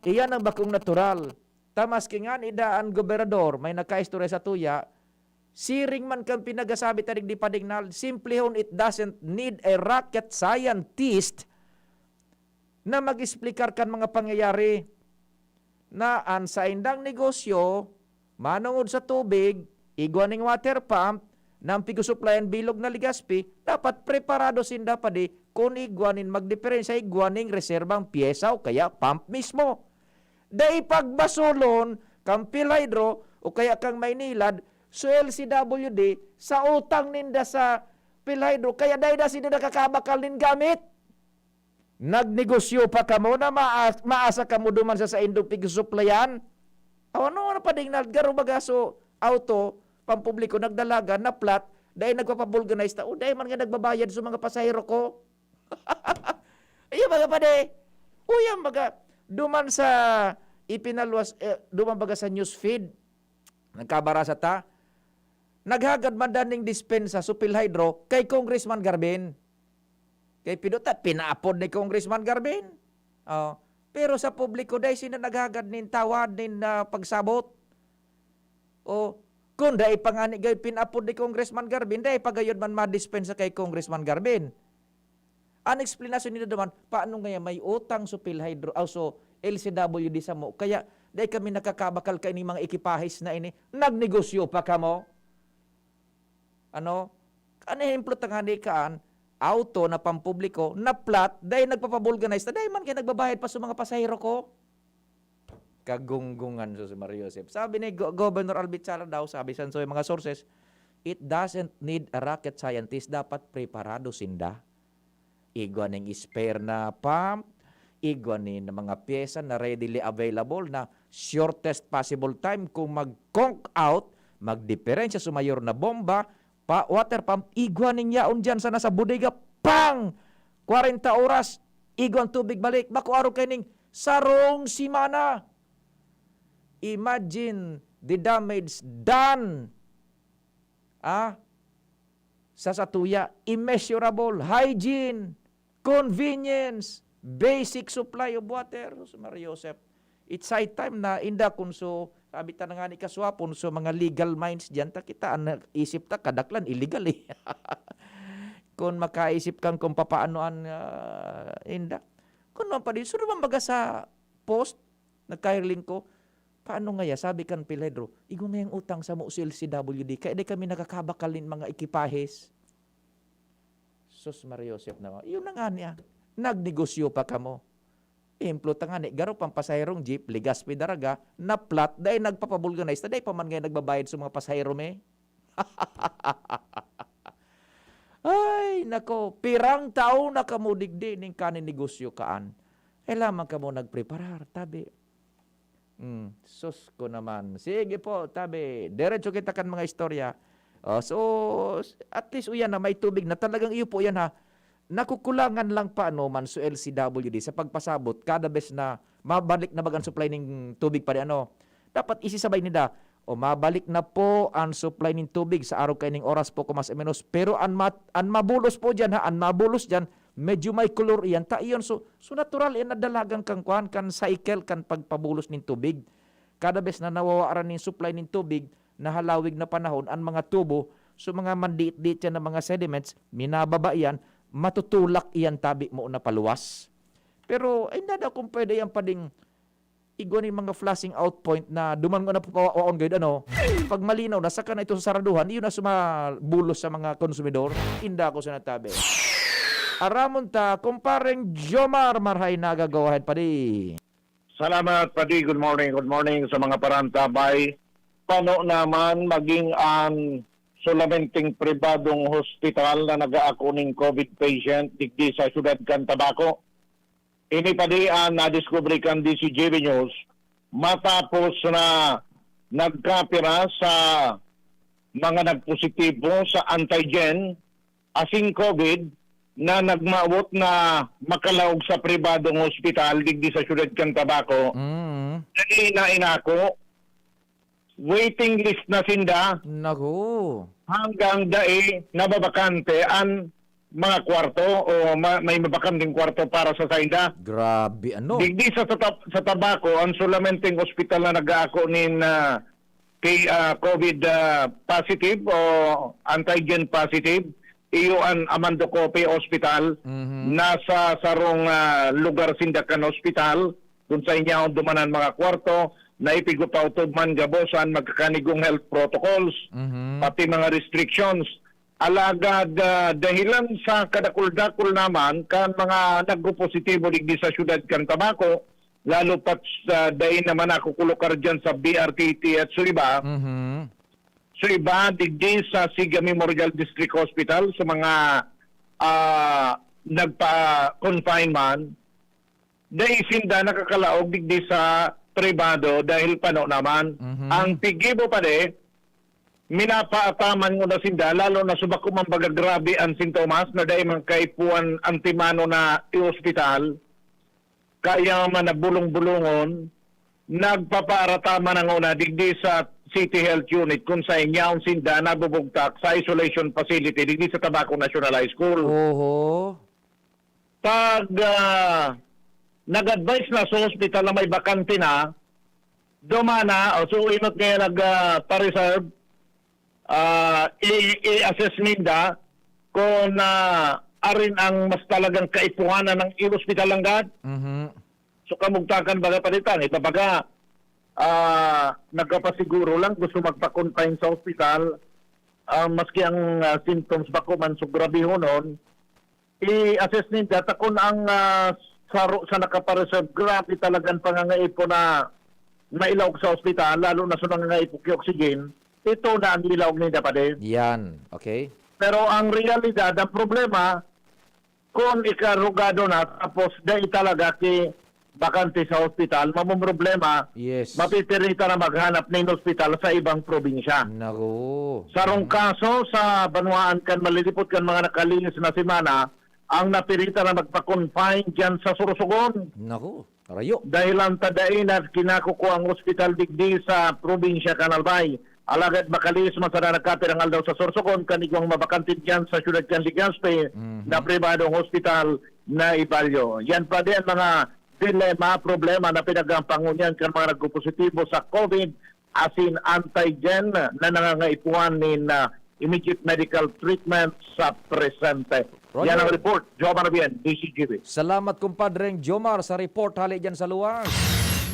iyan ang bakong natural. Ta maski ngani ida an gobernador, may nakaistorya sa tuya, Siring man kan pinagasabi ta digdi, Padi Gnald, simplehon, it doesn't need a rocket scientist na mag-explicar kan mga pangyayari na an saindang negosyo manongod sa tubig, igwa ning water pump, na ang pigsusuplayan bilog na Legazpi, dapat preparado sinda, Padi, kun igwa nin magdiperensya, igwa ning reserbang pyesa o kaya pump mismo. Dai pagbasulon kan PhilHydro o kaya kan Maynilad, so L C W D, sa utang ninda sa PhilHydro, kaya dai na sinda nakakabakal nin gamit. Nagnegosyo pa kamo na maas-, maasa kamo duman sa saindong pigsusuplayan? Aw, ano, ano, Padi Gnald, garo baga so auto, pampubliko, nagdalagan, na-flat, dai nagpapa-vulcanize ta, o dai man nga nagbabayad sa mga pasahero ko? Iyo baga, Padi. Uya baga, duman sa ipinaluwas, eh, duman baga sa news feed, nagkabarasa ta, naghagad man dan ning dispensa so PhilHydro kay Congressman Garbin. Kay pido ta, pinaapod ni Congressman Garbin. Oh, pero sa publiko, dai sinda naghagad nin tawad, nin, ah, pagsabot. O, kun dai pa ngani gayod pinaapod ni Congressman Garbin, dai pa gayod man madispensa kay Congressman Garbin. An eksplanasyon nila duman, paano ngaya may utang so PhilHydro, aw, so L C W D samo, kaya dai kami nakakabakal kaining mga ekipahes na ini? Nagnegosyo pa kamo? Ano? An ehemplo ta ngani kaan, auto na pampubliko, na-flat, dai nagpapa-vulcanize ta, dai man kaya nagbabayad pa sa mga pasahero ko. Kagunggungan, sus, Mario Joseph. Sabi ni Go-, Governor Albit Sala daw, sabi san so mga sources, "It doesn't need a rocket scientist, dapat preparado sinda." Igwa ning spare na pump, igwa nin mga pyesa na readily available na shortest possible time kung mag-conk out, magdiperensya sa mayor na bomba, pa, water pump, igwa ning yaon diyan sana sa bodega, pang! Kwarenta oras, igwa ang tubig balik, bako arog kaining sarong semana. Imagine the damage done, ah, sa satuya, immeasurable, hygiene, convenience, basic supply of water. Sus, Maria Joseph, it's high time na inda kun so, sabi ta na nga ni kaswapon, so mga legal minds diyan, ta kita, an isip ta, kadaklan, illegal eh. Kun makaisip kang kung papaano an, ah, inda. Kun man pa din, so naman baga sa post, nagkahiling ko, paano ngaya? Sabi kan PhilHydro, "Igwa ngayang utang samo sa L C W D, kaya di kami nakakabakal nin mga ekipahes." Sus, Maria Joseph naman. Yun na nga niya. Nagnegosyo pa kamo. Ehemplo ta nga ni, garo pang pasaherong jeep, Legazpi Daraga, na-flat, dai nagpapabulganize, ta dai pa man ngayon nagbabayad sa mga pasahero, me. Ay, nako, pirang taon na kamo digdi ning kaninegosyo kaan. Kailangan kamo nagpreparar, tabi. Hmm, sus ko naman. Sige po, tabi. Diretso kita kan mga istorya. Oh, so, at least, uyan na, may tubig na. Talagang iyo po yan, ha. Nakukulangan lang pa, ano, man, so L C W D sa pagpasabot. Kada bes na mabalik na bag ang supply ning tubig pa di, ano. Dapat isisabay nila, o mabalik na po ang supply ning tubig sa araw kaining oras po, kung mas o menos. Pero an mat-, an mabulos po diyan, ha, an mabulos diyan, medyo may kolor iyan. Ta iyon, so, so natural iyan na dalagan kan kwan, kan cycle, kan pagpabulos nin tubig. Kada bes na nawawaran nin supply nin tubig na halawig na panahon, an mga tubo, so mga mandiit-diit yan na mga sediments, minababa iyan, matutulak iyan tabi mo na paluwas. Pero, ay, nada kung pwede yan pa ding igwa ning mga flushing out point na duman nga napapawaon gayud, ano, pag malinaw na, saka na ito sasaraduhan, iyon na sumabulos sa mga konsumidor, inda ko sinatabi. Aramon ta, kumpareng Jomar Marhay Naga, go ahead, padi. Salamat, padi. Good morning, good morning sa mga parantabay. Pano naman maging ang solamenteng pribadong hospital na nag-aako ning COVID patient digdi sa siyudad kan Tabaco? Ini padi ang nadiskubre kan D C G B News matapos na nagkapira sa mga nagpositibo sa antigen asin COVID na nagmawot na makalaog sa pribadong ospital digdi sa siyudad kan Tabaco. Mm. Dai na inako, waiting list na sinda. Naku. Hanggang dai nababakante an mga kwarto o ma-, may mabakanteng kwarto para sa sainda. Grabe, ano? Digdi sa, sa, Tab-, sa Tabaco, ang solamenteng ospital na nag-aako nin, ah, kay, ah, COVID, ah, positive o antigen positive, iyo an Armando Cope Hospital, Mhm. nasa sarong, ah, lugar sinda kan hospital, kun sa inyaon duman an mga kwarto, na ipigupawtob man gabos an magkakanigong health protocols, Mhm. pati mga restrictions. Alagad, ah, dahilan sa kadakul-dakul naman kan mga nagpopositibo digdi sa siyudad kan Tabaco, lalo pat sa dai naman nakukulukar diyan sa B R T T at sa iba, Mhm. so, iba digdi sa Siga Memorial District Hospital sa mga, ah, nagpa-confine man, dai sinda nakakalaog digdi sa pribado dahil pano naman. Mhm. Ang pigibo pa di, minapaataman ngona sinda, lalo na sa bako man baga grabe ang sintomas na dai man kaipuhan antemano na i-ospital, kaya man na bulong-bulongon, nagpapaarata man ang una digdi sa City Health Unit kun saen yaon sinda nabubugtak sa isolation facility digdi sa Tabaco National High School. Oho. Pag, ah, nag-advise na sa hospital na may bakante na, dumana, o so inot ngayon nag, ah, pa-reserve, ah, i-, i-assess ninda kung, ah, arin ang mas talagang kaipuhanan ng i-ospital langgad. Mhm. So, kamugtakan baga pa dito, ang iba baga, ah, nagpapasiguro lang, gusto magpa-confine sa ospital, ah, maski ang, ah, symptoms bako man so grabehonon, i-assess ninda ta kun ang, ah, saro sa nakapareserve, grabe talagang pangangaipo na mailaog sa ospital, lalo na sa nangangaipo ki oxygen, ito na ang ilaog ninda pa din. Yan, okay. Pero ang realidad, ang problema, kung ikarugado na, tapos dai talaga ki bakante sa ospital, mamumroblema, Yes. mapipirita na maghanap nin ospital sa ibang probinsya. Naku. Sarong Mhm. kaso sa banwaan kan malilipot kan mga nakalihis na semana, ang napirita na magpa-confine diyan sa Sorsogon. Naku, rayo. Dahilan ta dai na kinakukua ang ospital digdi sa probinsya kan Albay. Alagad makalihis man sana nagkapirang aldaw sa Sorsogon, kan igwang mabakante diyan sa siyudad kan Legazpi Mhm. na pribadong ospital na ibalyo. Yan pa din mga dilema, problema na pinagpapangunian kan mga nagpopositibo sa COVID asin antigen na nangangaipuhan nin, ah, immediate medical treatment sa presente. Roger. Yan ang report. Jomar Bien, D C G B. Salamat, kumpadreng Jomar, sa report hali dyan sa luwas.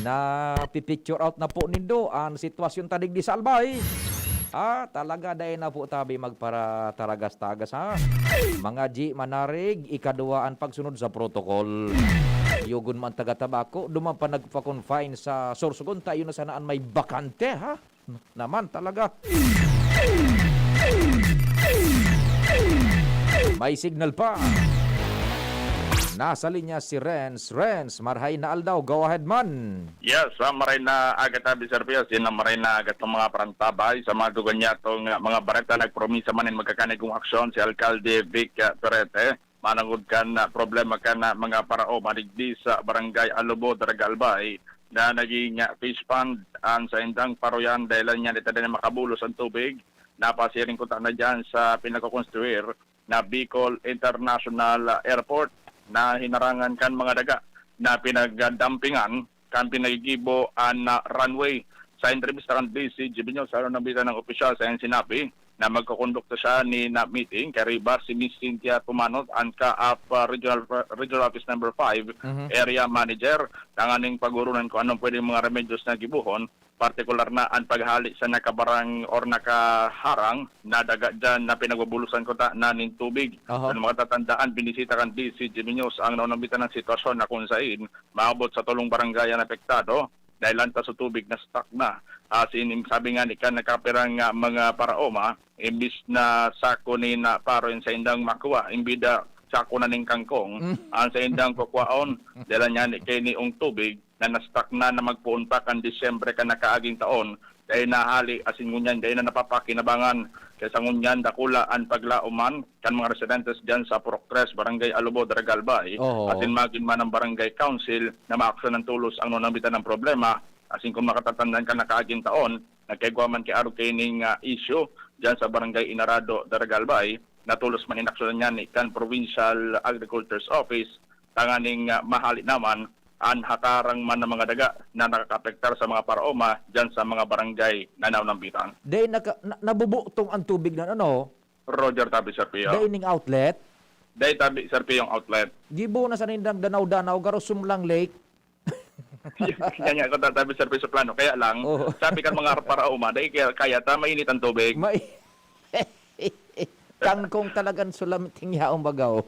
Napipicture out na po nindo ang sitwasyon ta digdi sa Albay. Ah, talaga, dai na po tabi magparataragas-tagas, ha? Mga G, manarig, ikaduwa an pagsunod sa protocol. Yugon man taga Tabaco, duman pa nagpa-confine sa Sorsogon, tayo na sana an may bakante, ha? Naman talaga. May signal pa. Nasa linya si Renz. Renz, marhay na aldaw. Go ahead man. Yes, ah, maray na aga tabi, Sir Pius. Yan ang maray na aga sa mga parantabay. Sa mga duganyato nga mga bareta, nagpromisa man nin magkakanigong aksyon si Alkalde Vic, ah, Perete. Manangod kan, ah, problema kan, ah, mga paraoma digdi sa Barangay Alubo, Daraga Albay, na naging, ah, fish pond ang saindang paroyan dahilan niyan ita din makabulos ang tubig. Napasiring ko ta na dyan sa pinagkukonstruir na Bicol International, ah, Airport na hinarangan kan mga daga na pinagdampingan kan pinagigibo an, ah, runway. Sa entrevista kan D C G B News, sa unang bitan ng opisyal, sa iyang sinabi na magkukondukta siya ni na meeting kay Riba si Miss Cynthia Tumanot, ang ka-, ah, pa-, regional, regional office number five, Mhm. area manager, tanganing pag-urunan kung anong pwedeng mga remedyos na gibuhon, partikular na ang paghali sa nakabarang or nakaharang na daga dyan na pinagbubulusan ko ta na nin tubig. Aha. Ano makatatandaan, binisita kan D C G B News ang naunambitan ng sitwasyon na kung sain maabot sa tolong barangay ang apektado dahil lantas sa tubig na stuck na. As in, sabi nga ni kan nakapirang, ah, mga paraoma, imbis na sako ni na paro in saindang makuha, imbida sako na ning kangkong, Mm. ang saindang kukwaon, dahil niya ni kay niong tubig na na-stuck na na magpoon pa kan Disyembre kan nakaaging taon, dahil nahali asin ngunyan dahil na napapakinabangan. Kaya sa ngunyan, dakula an paglaom man kan mga residentes diyan sa Purok Tres, Barangay Alubo, Daraga Albay, Oo. asin magin man ang Barangay Council na maaksyonan tolos ang nunambitan ng problema. Asin kung makatatandaan kan nakaaging taon, nagkaigwa man kay arog kaining, ah, issue diyan sa Barangay Inarado, Daraga Albay, na tolos man inaksyonan niyan ni kan Provincial Agriculture's Office, tanganing, ah, mahali naman an hakarang man na mga daga na nakakaapektar sa mga paraoma diyan sa mga barangay na naunambitan. Dai naka-, na-, nabubutong ang tubig na ano? Roger Tabi, Sir Pio. Dai ning outlet? Dai tabi, Sir Pio, ang outlet. Gibo na sa nindang danaw-danaw, garo sumlang lake. Kaya nga, kung tatabi, Sir Pio, sa plano. Kaya lang, Oo. sabi kan mga paraoma, dai kaya, kaya ta, mainit ang tubig. Mai-, Kangkong talagang sulamiting yaong bagaw.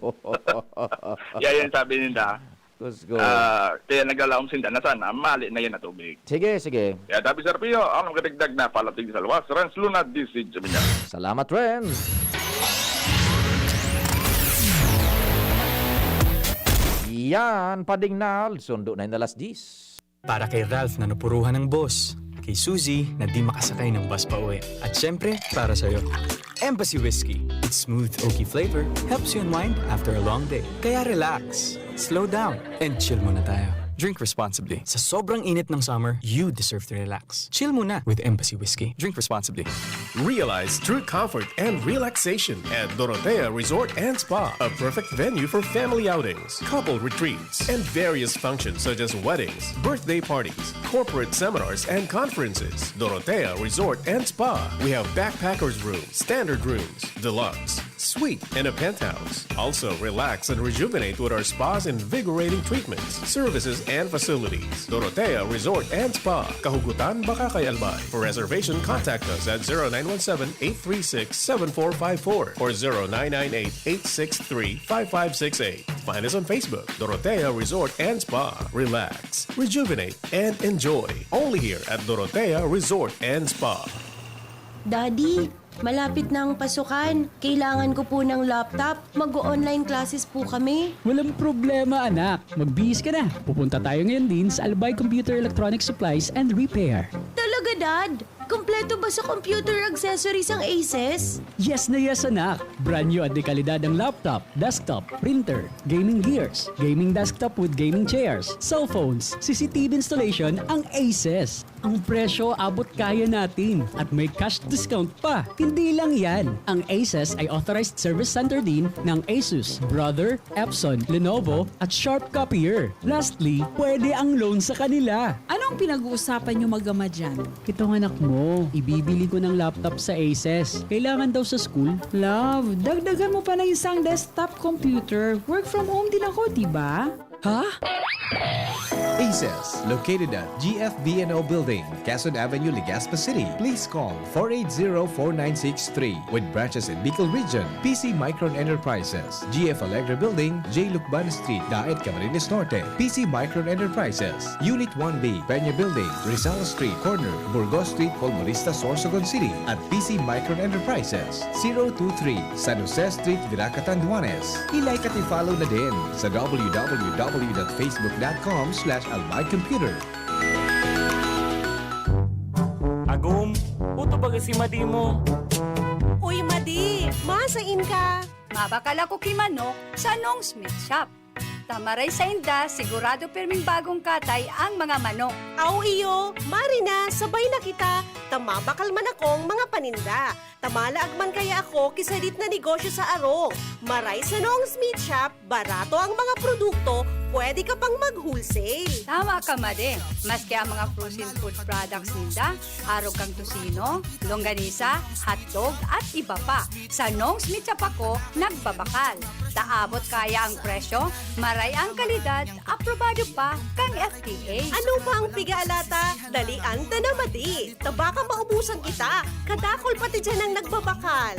Yan yung sabi ninda. Kusgo. Ah, kaya naglalaom sinda na sana mali na yan na tubig. Sige, sige. Kaya sabi, Sir Pio, ang nagkatigdag na palating sa luwas, Renz Luna, D C Jumina. Salamat, Renz. Yan, padingnal. Sundo na yung alas diyes. Para kay Ralph na napuruhan ng boss, kay Suzy na di makasakay ng bus pa uwi, at syempre, para sa'yo. Embassy Whiskey. Its smooth, oaky flavor helps you unwind after a long day. Kaya relax, slow down, and chill muna tayo. Drink responsibly. Sa sobrang init ng summer, you deserve to relax. Chill muna with Embassy Whiskey. Drink responsibly. Realize true comfort and relaxation at Dorotea Resort and Spa, a perfect venue for family outings, couple retreats, and various functions such as weddings, birthday parties, corporate seminars, and conferences. Dorotea Resort and Spa. We have backpackers room, standard rooms, deluxe, suite, and a penthouse. Also, relax and rejuvenate with our spa's invigorating treatments, services, and facilities. Dorotea Resort and Spa, Kahugutan, Bacacay, Albay. For reservation, contact us at zero nine one seven, eight three six, seven four five four or zero nine nine eight, eight six three, five five six eight. Find us on Facebook, Dorotea Resort and Spa. Relax, rejuvenate, and enjoy. Only here at Dorotea Resort and Spa. Daddy, malapit na ang pasukan. Kailangan ko po ng laptop. Mag-o-online classes po kami. Walang problema, anak. Magbihis ka na. Pupunta tayo ngayon din sa Albay Computer Electronic Supplies and Repair. Talaga, Dad? Kompleto ba sa computer accessories ang Aces? Yes na yes, anak. Brand new at dekalidad ang laptop, desktop, printer, gaming gears, gaming desktop with gaming chairs, cellphones, C C T V installation ang Aces. Ang presyo, abot kaya natin at may cash discount pa. Hindi lang yan, ang Aces ay authorized service center din ng Asus, Brother, Epson, Lenovo, at Sharp Copier. Lastly, pwede ang loan sa kanila. Anong pinag-uusapan niyo mag-ama dyan? Itong anak mo, ibibili ko ng laptop sa Aces. Kailangan daw sa school. Love, dagdagan mo pa ng isang desktop computer. Work from home din ako, di ba? Ha? Aces, located at G F B N O Building, Quezon Avenue, Legazpi City. Please call four eight zero, four nine six three. With branches in Bicol Region, P C Micron Enterprises, G F Alegre Building, J Lucban Street, Daet, Camarines Norte. P C Micron Enterprises, Unit one B, Peña Building, Rizal Street, corner Burgos Street, Polmonista, Sorsogon City, at P C Micron Enterprises, zero two three, San Jose Street, Virac, Catanduanes. I-like at i-follow na din sa w w w dot facebook dot com slash albay computer. Agom, uto baga si Madi mo. Uy, Madi! Masain ka? Mabakal ako ki manok sa Nong's Meat Shop. Ta maray sainda, sigurado pirming bagong katay ang mga manok. Aw iyo, mari na, sabay na kita, ta mabakal man akong mga paninda. Ta malaag man kaya ako ki sadit na negosyo sa arog. Maray sa Nong's Meat Shop, barato ang mga produkto, pwede ka pang mag-wholesale. Tama ka, Madi. Maski ang mga frozen food products ninda, arog kan tocino, longganisa, hotdog, at iba pa. Sa Nong's Meat Shop ako nagbabakal. Ta abot kaya ang presyo, maray ang kalidad, aprobado pa kan F D A. Ano pa ang piga-alata? Dalian ta na, Madi. Ta baka maubusan kita. Kadakul pati diyan ang nagbabakal.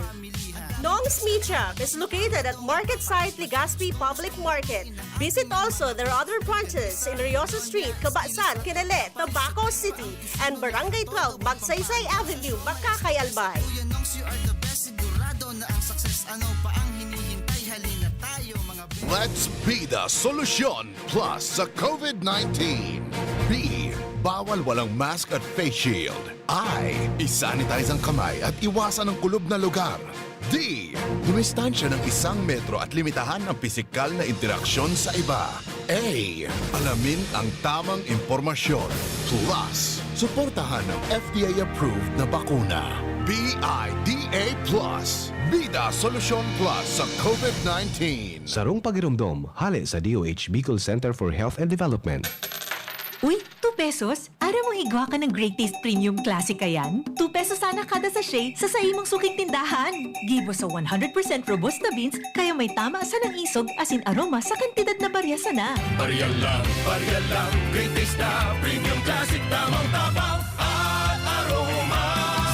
Nong's Meat Shop is located at Market Site, Legazpi Public Market. Visit also their other branches in Riosa Street, Cabasan, Kinale, Tabaco City, and Barangay twelve, Magsaysay Avenue, Bacacay, Albay. Kuya Nongs, you are the best. Sigurado na ang success. Ano pa ang hinihintay? Halina tayo, mga Let's be the solution plus sa covid nineteen. B, bawal walang mask at face shield. I, isanitize ang kamay at iwasan ang kulob na lugar. D, dumistansya ng isang metro at limitahan ang pisikal na interaksyon sa iba. A, alamin ang tamang impormasyon. Plus, suportahan ang F D A-approved na bakuna. B I D A plus, Bida Solusyon Plus sa COVID nineteen. Sarong pagiromdom, hale sa D O H Bicol Center for Health and Development. Uy, two pesos? Aram mo igwa ka ng Great Taste Premium Classic kayan? Two pesos sana kada sachet sa saimong suking tindahan. Gibo sa one hundred percent robusta beans, kaya may tama sa ng isog asin aroma sa kantidad na barya sana. Barya lang, barya lang, Great Taste na Premium Classic, tamang tapang at aroma.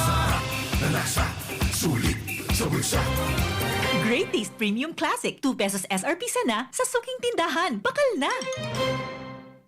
Sarap na lasa, sulit sa bulsa. Great Taste Premium Classic, two pesos S R P sana sa suking tindahan. Bakal na!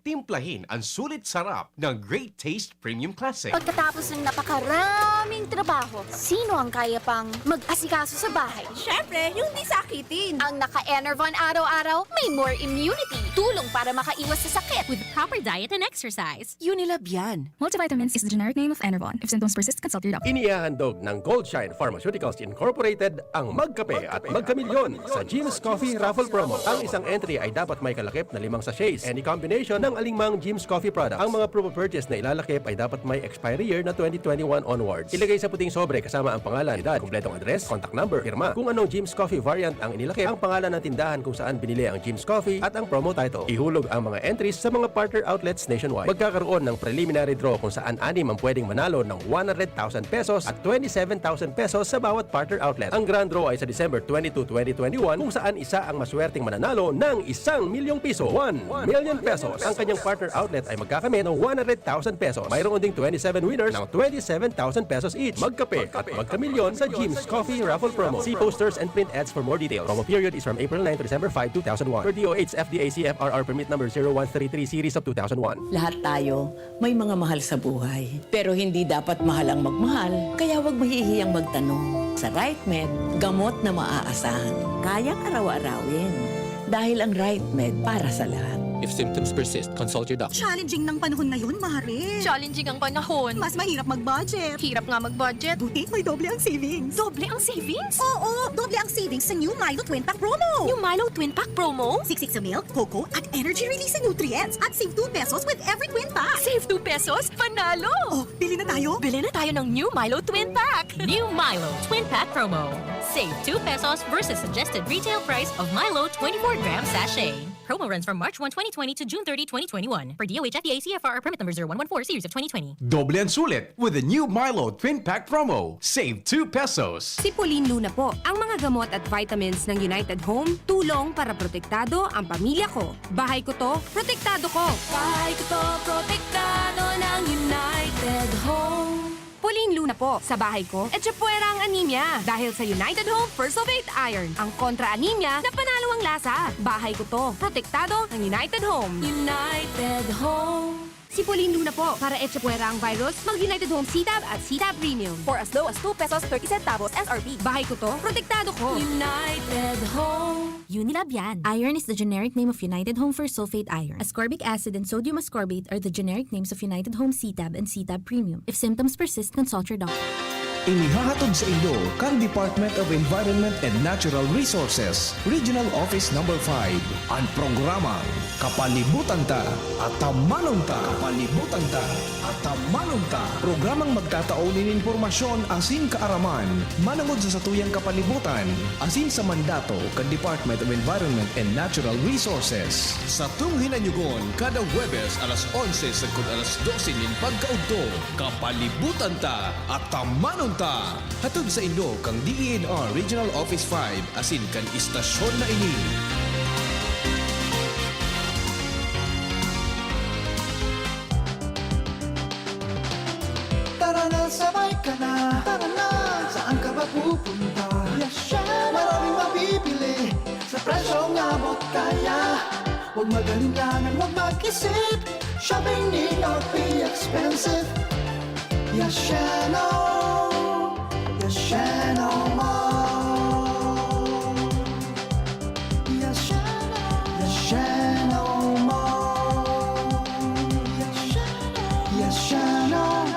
Timplahin ang sulit sarap ng Great Taste Premium Classic. Pagkatapos ng napakaraming trabaho, sino ang kaya pang mag-asikaso sa bahay? Siyempre, yung di sakitin. Ang naka-Enervon araw-araw, may more immunity. Tulong para makaiwas sa sakit. With proper diet and exercise. Unilab yan. Multivitamins is the generic name of Enervon. If symptoms persist, consult your doctor. Inihahandog ng Goldshine Pharmaceuticals Incorporated ang Magkape at Magkamilyon sa Jim's Coffee Raffle Promo. Ang isang entry ay dapat may kalakip na limang sachets. Any combination ng alingmang Jim's Coffee product. Ang mga proof of purchase na ilalakip ay dapat may expiry year na twenty twenty-one onwards. Ilagay sa puting sobre kasama ang pangalan, edad, kumpletong address, contact number, pirma. Kung anong Jim's Coffee variant ang inilakip, ang pangalan ng tindahan kung saan binili ang Jim's Coffee at ang promo title. Ihulog ang mga entries sa mga partner outlets nationwide. Magkakaroon ng preliminary draw kung saan anim ang pwedeng manalo ng one hundred thousand pesos at twenty-seven thousand pesos sa bawat partner outlet. Ang grand draw ay sa December twenty-two, twenty twenty-one, kung saan isa ang maswerteng mananalo ng isang milyong piso, one million pesos. Ang kanyang partner outlet ay magkakamit ng one hundred thousand pesos. Mayroon ding twenty-seven winners ng twenty-seven thousand pesos each. Magkape at magkamilyon sa Jim's Coffee Raffle Promo. See posters and print ads for more details. Promo period is from April nine to December five, two thousand one. Per D O H F D A C F R R permit number zero one three three series of two thousand one. Lahat tayo may mga mahal sa buhay. Pero hindi dapat mahal ang magmahal, kaya huwag mahihiyang magtanong. Sa Right Med, gamot na maaasahan, kayang araw-arawin. Dahil ang Right Med para sa lahat. If symptoms persist, consult your doctor. Challenging ng panahon ngayon, Mare. Challenging ang panahon. Mas mahirap mag-budget. Hirap nga mag-budget. Buti may doble ang savings. Doble ang savings? Oo, doble ang savings sa new Milo Twin Pack Promo. New Milo Twin Pack Promo? Siksik sa milk, cocoa, at energy releasing nutrients. At save two pesos with every twin pack. Save two pesos? Panalo! Oh, bili na tayo? Bili na tayo ng new Milo Twin Pack! New Milo Twin Pack Promo. Save two pesos versus suggested retail price of Milo twenty-four gram sachet. Promo runs from March one, twenty twenty to June thirty, twenty twenty-one. Per D O H F D A C F R R permit number zero one one four series of twenty twenty. Doble ang sulit with the new Milo Twin Pack Promo. Save two pesos. Si Pauline Luna po. Ang mga gamot at vitamins ng United Home, tulong para protektado ang pamilya ko. Bahay ko to, protektado ko. Bahay ko to, protektado ng United Home. Pauline Luna po. Sa bahay ko, etchepuera ang anemia. Dahil sa United Home Fersulfate Iron, ang kontra anemia na panalo ang lasa. Bahay ko to. Protektado ng United Home. United Home. Si Pauline Luna po. Para etchepuera ang virus, mag United Home C-Tab at C-Tab Premium. For as low as two pesos thirty centavos S R P. Bahay ko to. Protektado ko. United Home. Unilab yan. Iron is the generic name of United Home Fersulfate Iron. Ascorbic acid and sodium ascorbate are the generic names of United Home C-Tab and C-Tab Premium. If symptoms persist, consult your doctor. Inihahatod sa inyo kan Department of Environment and Natural Resources, Regional Office Number five, an programang Kapalibutan Ta, Atamanon Ta. Kapalibutan Ta, Atamanon Ta. Programang magtatao nin impormasyon asin kaaraman manongod sa satuyang kapalibutan asin sa mandato kan Department of Environment and Natural Resources. Satong hinanyugon kada Huwebes alas onse sagkod alas dose nin pagkaudto. Kapalibutan Ta, Atamanon Ta. Hatod sa inyo kan D E N R Regional Office five asin kan istasyon na ini. Tara na, sabay ka na. Tara na, saan ka ba pupunta? Yasha! Maraming mabibili sa presyong abot kaya. Huwag mag-alinlangan, huwag mag-isip. Shopping need not be expensive. Yashano! Yashano Mall! Yashano! Yashano Mall! Yashano! Yashano!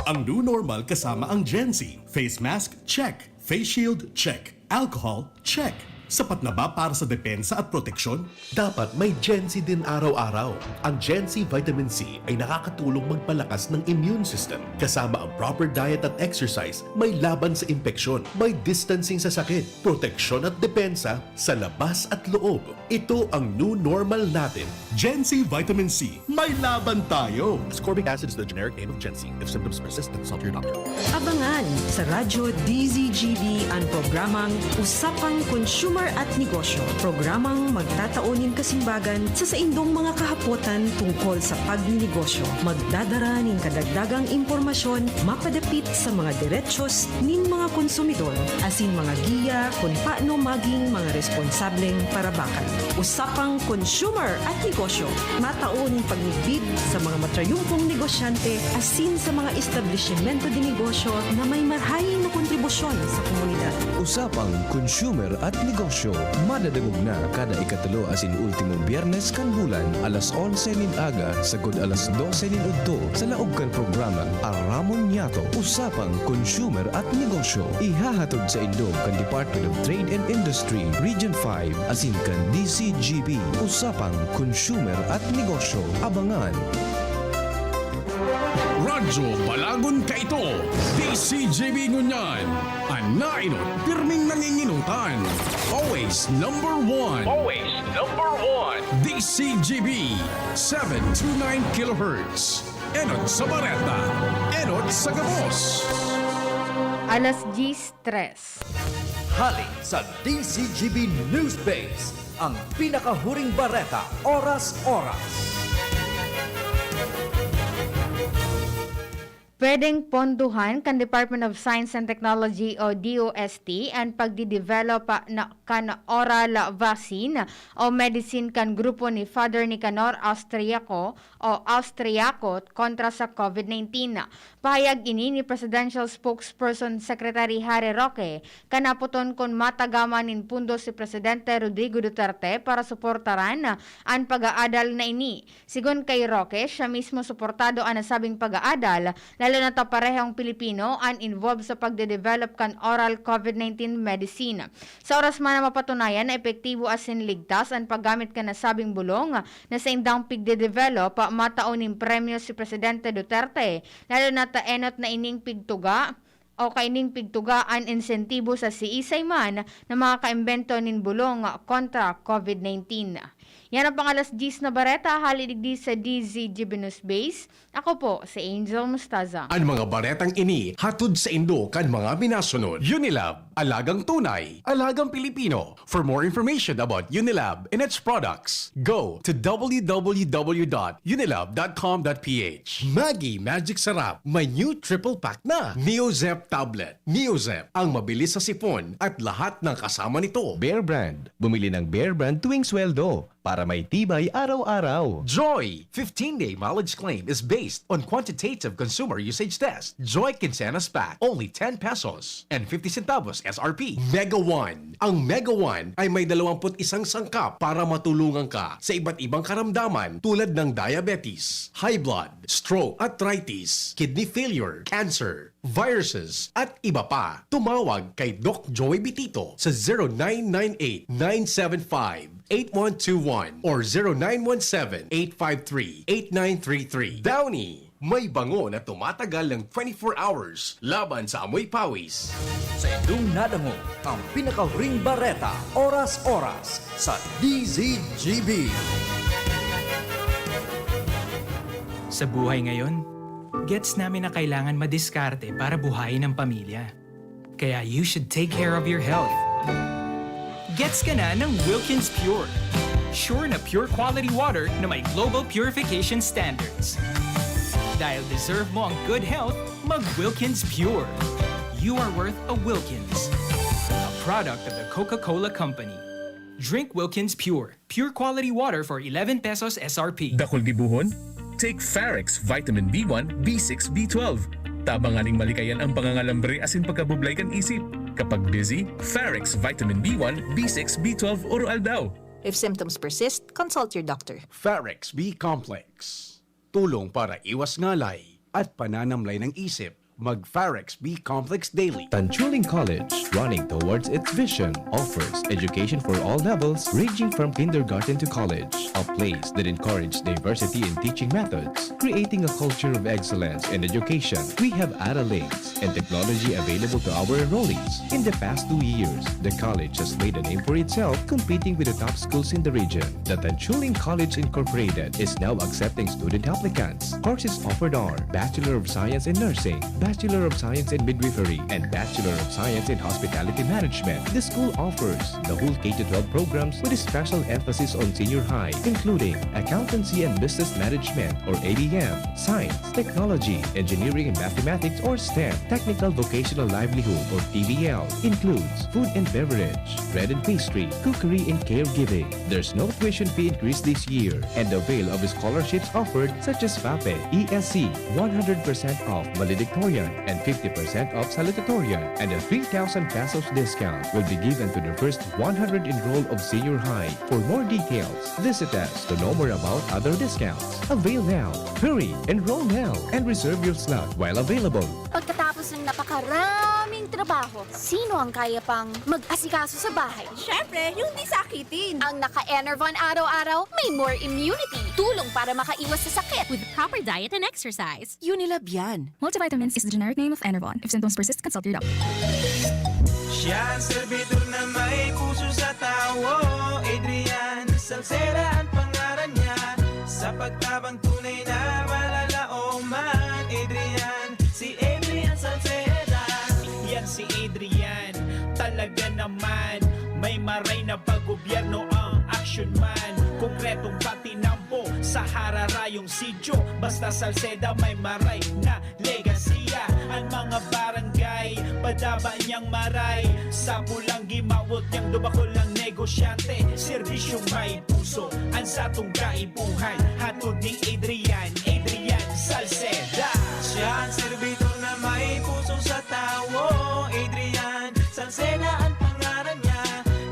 Ang new normal kasama ang Gen Z. Face mask, check. Face shield, check. Alcohol, check. Sapat na ba para sa depensa at proteksyon? Dapat may Gen C din araw-araw. Ang Gen C Vitamin C ay nakakatulong magpalakas ng immune system, kasama ang proper diet at exercise, may laban sa impeksyon, may distancing sa sakit, proteksyon at depensa sa labas at loob. Ito ang new normal natin. Gen C Vitamin C, may laban tayo! Ascorbic acid is the generic name of Gen C. If symptoms persist, consult your doctor. Abangan sa Radyo D Z G B an programang Usapang Consumer at Negosyo. Programang magtatao nin kasimbagan sa saindong mga kahapotan tungkol sa pagninegosyo. Magdadara nin kadagdagang impormasyon mapadapit sa mga derechos nin mga konsumidor asin mga giya kun paano maging mga responsableng parabakan. Usapang Consumer at Negosyo. Matao nin pagmidbid sa mga matrayumpong negosyante asin sa mga establisimento de negosyo na may marahay na kontribusyon sa komunidad. Usapang Consumer at Negosyo, madadangog na kada ikatulo asin ultimong Biyernes kan bulan, alas onse nin aga sagkod alas dose nin udto, sa laog kan programang Aramon Niyato. Usapang Consumer at Negosyo, ihahatod saindo kan Department of Trade and Industry, Region five, asin kan D Z G B. Usapang Consumer at Negosyo. Abangan! Radyo Balagon Kaito, D Z G B ngunyan. An naenot, pirming nanginginutan. Always number one. Always number one. D Z G B, seven two nine kilohertz. Enot sa bareta, enot sa gabos. Alas diyes tres. Hali sa D Z G B Newsbase, ang pinakahuring bareta, oras-oras. Pwedeng pondohan kan Department of Science and Technology o D O S T an pagdidevelop na kan oral vaccine o medicine kan grupo ni Father Nicanor Austriaco o Austriaco kontra sa COVID nineteen. Pahayag ini ni Presidential Spokesperson Secretary Harry Roque kan naputon kun matagaman nin pundos si Presidente Rodrigo Duterte para suportaran an pag-aadal na ini. Sigon kay Roque, siya mismo suportado an nasabing pag-aadal, lalo na ta parehong Pilipino an involved sa pagde-develop kan oral COVID nineteen medicine. Sa oras man na mapatunayan na epektibo asin ligtas an paggamit kan nasabing bulong na saindang pigde-develop, matao nin premyo si Presidente Duterte, lalo na ta enot na ining pigtuga o kaining pigtuga an insentibo sa siisay man na makakaimbento nin bulong kontra COVID nineteen. Yan ang pang alas diyes na bareta, hali digdi sa D Z G B News Base. Ako po si Angel Mustaza. An mga baretang ini hatod saindo kan mga minasunod. Unilab, alagang tunay, alagang Pilipino. For more information about Unilab and its products, go to w w w dot unilab dot com dot p h. Maggi Magic Sarap, may new triple pack na. Neozep Tablet. Neozep, ang mabilis sa sipon at lahat ng kasama nito. Bear Brand. Bumili ng Bear Brand tuwing sweldo para may tibay araw-araw. Joy! Fifteen-day mileage claim is based on quantitative consumer usage test. Joy Quincenas Pack, only ten pesos and fifty centavos S R P. Mega One. Ang Mega One ay may dalawampu't isang sangkap para matulungan ka sa iba't ibang karamdaman tulad ng diabetes, high blood, stroke, arthritis, kidney failure, cancer, viruses, at iba pa. Tumawag kay Doc Joy Bitito sa zero nine nine eight, nine seven five, eight one two one or zero nine one seven, eight five three, eight nine three three. Downy, may bango na tumatagal ng twenty-four hours laban sa amoy pawis. Sa indong nadangog ang pinakahuring bareta, oras-oras sa D Z G B. Sa buhay ngayon, gets namin na kailangan madiskarte para buhayin ang pamilya. Kaya you should take care of your health. Gets ka na ng Wilkins Pure. Sure na pure quality water na may global purification standards. Dahil deserve mo ang good health, mag Wilkins Pure. You are worth a Wilkins. A product of the Coca-Cola Company. Drink Wilkins Pure. Pure quality water for eleven pesos S R P. Dakul gibohon? Take Farex Vitamin B one, B six, B twelve. Tabangan ning malikayan ang pangangalambre asin pagkabublay kan isip. Kapag busy, Farex Vitamin B one, B six, B twelve oro-aldaw. If symptoms persist, consult your doctor. Farex B Complex. Tulong para iwas ngalay at pananamlay ng isip. Mag-Farex B Complex Daily. Tanchuling College, running towards its vision, offers education for all levels, ranging from kindergarten to college. A place that encourages diversity in teaching methods, creating a culture of excellence in education. We have Ara Links and technology available to our enrollees. In the past two years, the college has made a name for itself, competing with the top schools in the region. The Tanchuling College Incorporated is now accepting student applicants. Courses offered are Bachelor of Science in Nursing, Bachelor of Science in Midwifery, and Bachelor of Science in Hospitality Management. The school offers the whole K to twelve programs with a special emphasis on senior high, including Accountancy and Business Management or A B M, Science, Technology, Engineering and Mathematics or STEM, Technical Vocational Livelihood or T V L, includes food and beverage, bread and pastry, cookery and caregiving. There's no tuition fee increase this year, and avail of scholarships offered such as FAPE, E S C, one hundred percent off valedictorian and fifty percent off salutatorian, and a three thousand pesos discount will be given to the first one hundred enrolled of senior high. For more details, visit us to know more about other discounts. Avail now! Hurry! Enroll now! And reserve your slot while available. Pagkatapos ng napakaraming trabaho, sino ang kaya pang mag-asikaso sa bahay? Siyempre, yung di sakitin. Ang naka-Enervon araw-araw, may more immunity. Tulong para makaiwas sa sakit. With proper diet and exercise. Unilab yan. Multivitamins is the generic name of Enervon. If symptoms persist, consult your doctor. Siya ang servidor na may puso sa tawo. Adrian Salceda ang pangaran niya. Sa pagtabang tunay na malalaoman. Adrian, si Adrian Salceda. Yan si Adrian, talaga naman. May maray na paggobyerno ang action man. Konkretong patinampo sa hararayong sityo. Basta Salceda may maray na legasiya. Ang mga barangay, padaba niyang maray. Sa pulang gimawot niyang dubakol ng negosyante. Serbisyong may puso, ang satong kaipuhan. Hatod ni Adrian, Adrian Salceda. Siya ang servidor na may puso sa tawo. Adrian Salceda ang pangaran niya.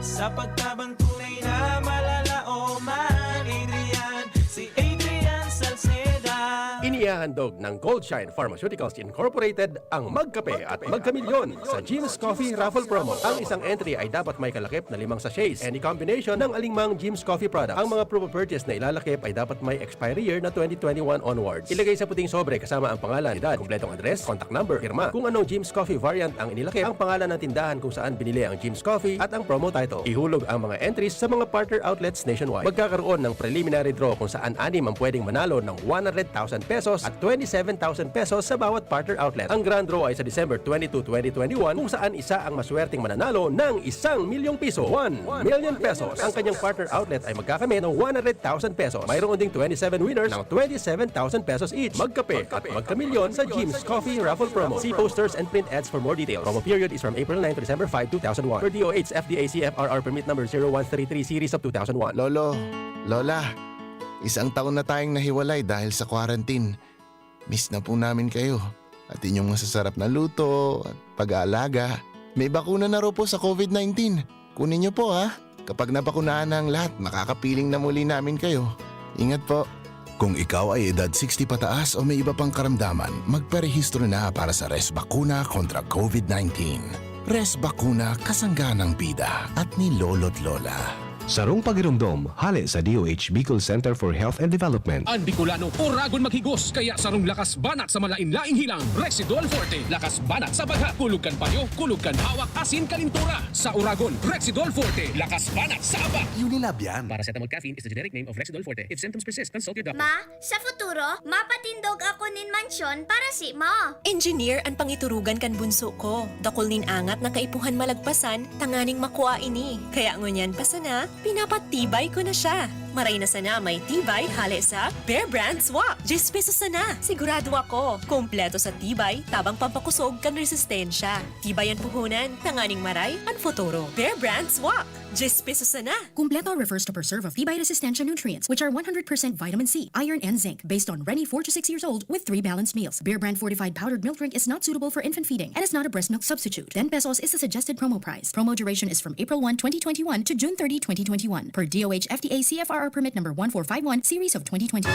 Sa pagtabang tunay na malalaoman. Adrian, si Adrian Salceda. Inihahandog ng Goldshine Pharmaceuticals Incorporated ang Magkape at Magkamilyon sa Jim's Coffee Raffle Promo. Ang isang entry ay dapat may kalakip na limang sachets, any combination ng alingmang Jim's Coffee product. Ang mga proof of purchase na ilalakip ay dapat may expiry year na twenty twenty-one onwards. Ilagay sa puting sobre kasama ang pangalan, edad, kumpletong address, contact number, pirma. Kung anong Jim's Coffee variant ang inilakip, ang pangalan ng tindahan kung saan binili ang Jim's Coffee at ang promo title. Ihulog ang mga entries sa mga partner outlets nationwide. Magkakaroon ng preliminary draw kung saan anim ang pwedeng manalo ng one hundred thousand pesos at twenty-seven thousand pesos sa bawat partner outlet. Ang grand draw ay sa December twenty-two, twenty twenty-one, kung saan isa ang maswerteng mananalo ng isang milyong piso, one million pesos. Ang kanyang partner outlet ay magkakamit ng one hundred thousand pesos. Mayroon ding twenty-seven winners ng twenty-seven thousand pesos each. Magkape at magkamilyon sa Jim's Coffee Raffle Promo. See posters and print ads for more details. Promo period is from April nine to December five, two thousand one. Per D O H, F D A C F R R permit number zero one three three series of two thousand one. Lolo, Lola, isang taon na tayong nahiwalay dahil sa quarantine. Miss na po namin kayo at inyong masasarap na luto at pag-aalaga. May bakuna na raw po sa COVID nineteen. Kunin niyo po, ha. Kapag nabakunahan na ang lahat, makakapiling na muli namin kayo. Ingat po. Kung ikaw ay edad sixty pataas o may iba pang karamdaman, magparehistro na para sa Res Bakuna kontra COVID nineteen. Res Bakuna, kasangga ng bida at ni Lolo't Lola. Sarong pagiromdom, hale sa D O H Bicol Center for Health and Development. An Bicolano, oragon maghigos, kaya sarong lakas banat sa malain-laing hilang, Rexidol Forte. Lakas banat sa bagha, kulog kan panyo, kulog kan hawak, asin kalintura. Sa oragon, Rexidol Forte. Lakas banat sa aba. Unilab yan. Paracetamol caffeine is the generic name of Rexidol Forte. If symptoms persist, consult your doctor. Ma, sa futuro, mapatindog ako nin mansyon para si mo. Engineer an pangiturugan kan bunso ko. Dakul nin angat na kaipuhan malagpasan tanganing makua ini. Kaya ngunyan pa sana, pinapatibay ko na siya. Maray na sana may tibay hale sa Bear Brand Swak. Diyes pesos sana. Sigurado ako. Kompleto sa tibay, tabang pampakusog kan resistensya. Tibay an puhunan, tanganing maray an futuro. Bear Brand Swak. Diyes pesos sana. Kumpleto refers to preserve of tibay resistensya nutrients, which are one hundred percent vitamin C, iron, and zinc, based on Reni four to six years old with three balanced meals. Bear Brand fortified powdered milk drink is not suitable for infant feeding and is not a breast milk substitute. Ten pesos is the suggested promo price. Promo duration is from April one, twenty twenty-one to June thirty, twenty twenty-one, per D O H F D A C F R R Permit number one four five one, series of twenty twenty.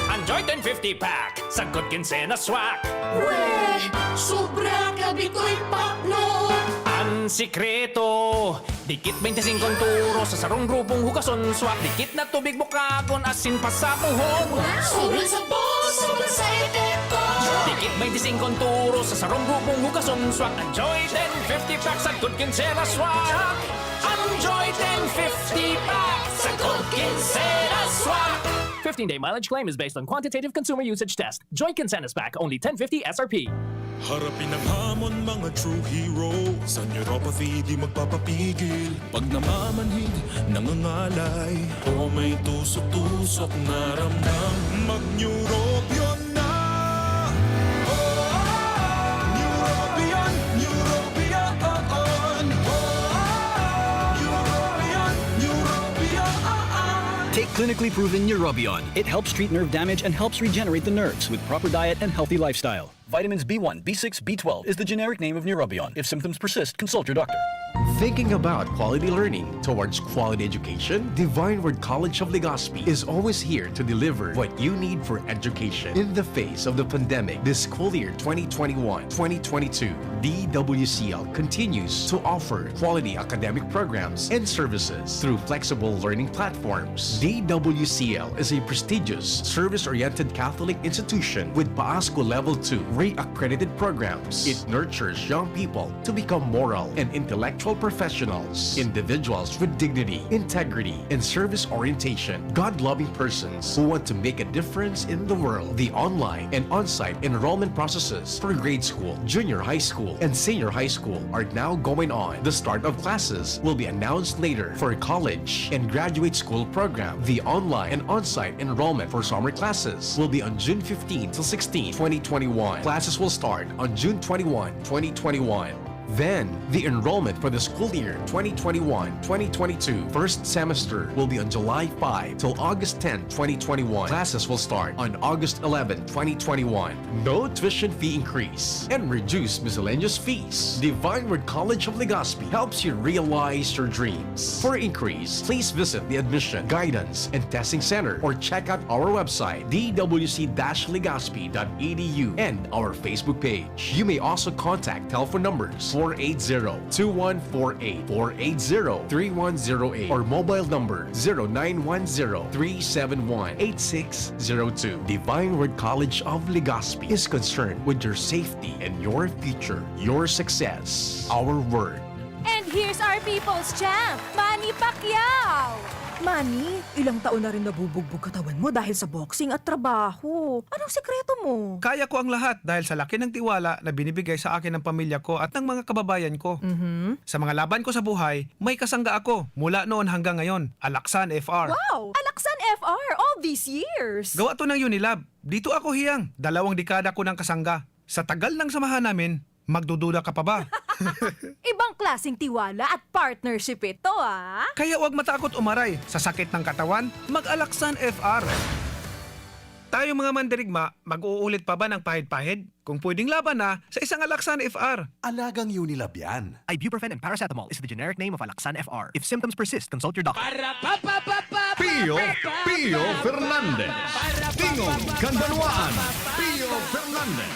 Enjoy ten fifty pack, sagkod kinsena swak. Weh, sobra ka Bikoy pakno. Ang sikreto, dikit twenty-five turo sa sarong grupong hugason swak. Dikit na tubig bukagon asin pasapuhon. Sobra sa boss, sobra sa epekto. Dikit twenty-five turo sa sarong grupong hugason swak. Enjoy ten fifty pack, sagkod kinsena swak. Enjoy ten fifty pack, sagkod kinsena swak. Fifteen-day mileage claim is based on quantitative consumer usage test. Joy Quincenas Pack, only ten fifty S R P. Harapin ang hamon, mga true hero. Sa neuropathy di magpapapigil. Pag namamanhid, nangangalay, o may tusok-tusok na ramdam, mag-neurobion na. Oh, neurobion, neurobion, oh, oh. Neurobion, neurobion, oh, oh. Take clinically proven Neurobion. It helps treat nerve damage and helps regenerate the nerves with proper diet and healthy lifestyle. Vitamins B one, B six, B twelve is the generic name of Neurobion. If symptoms persist, consult your doctor. Thinking about quality learning towards quality education? Divine Word College of Legazpi is always here to deliver what you need for education. In the face of the pandemic, this school year twenty twenty-one twenty twenty-two, D W C L continues to offer quality academic programs and services through flexible learning platforms. D W C L is a prestigious, service-oriented Catholic institution with PAASCU Level two re-accredited programs. It nurtures young people to become moral and intellectual professionals, individuals with dignity, integrity, and service orientation, God-loving persons who want to make a difference in the world. The online and on-site enrollment processes for grade school, junior high school, and senior high school are now going on. The start of classes will be announced later for college and graduate school program. The online and on-site enrollment for summer classes will be on June fifteen to sixteen, twenty twenty-one. Classes will start on June twenty-one, twenty twenty-one. Then, the enrollment for the school year twenty twenty-one twenty twenty-two first semester will be on July five till August ten, twenty twenty-one. Classes will start on August eleven, twenty twenty-one. No tuition fee increase and reduced miscellaneous fees. Divine Word College of Legazpi helps you realize your dreams. For inquiries, please visit the admission, guidance, and testing center or check out our website, d w c dash legazpi dot e d u, and our Facebook page. You may also contact telephone numbers four eight zero, two one four eight, four eight zero, three one zero eight, or mobile number zero nine one zero, three seven one, eight six zero two. Divine Word College of Legazpi is concerned with your safety and your future, your success. Our word. And here's our people's champ, Manny Pacquiao! Manny, ilang taon na rin nabubugbog katawan mo dahil sa boxing at trabaho. Anong sekreto mo? Kaya ko ang lahat dahil sa laki ng tiwala na binibigay sa akin ng pamilya ko at ng mga kababayan ko. Mhm. Sa mga laban ko sa buhay, may kasangga ako mula noon hanggang ngayon, Alaksan F R. Wow! Alaksan F R all these years! Gawa to ng Unilab. Dito ako hiyang, dalawang dekada ko ng kasangga. Sa tagal ng samahan namin, magdududa ka pa ba? Ibang klaseng tiwala at partnership ito, ah! Kaya huwag matakot umaray sa sakit ng katawan, mag-Alaksan F R. Tayong mga mandirigma, mag-uulit pa ba ng pahid-pahid? Kung pwedeng laban na sa isang Alaksan F R. Alagang Unilab yan. Ibuprofen and paracetamol is the generic name of Alaxan F R. If symptoms persist, consult your doctor. Pio, Pio Fernandez. Tingog kan Banwaan, Pio Fernandez.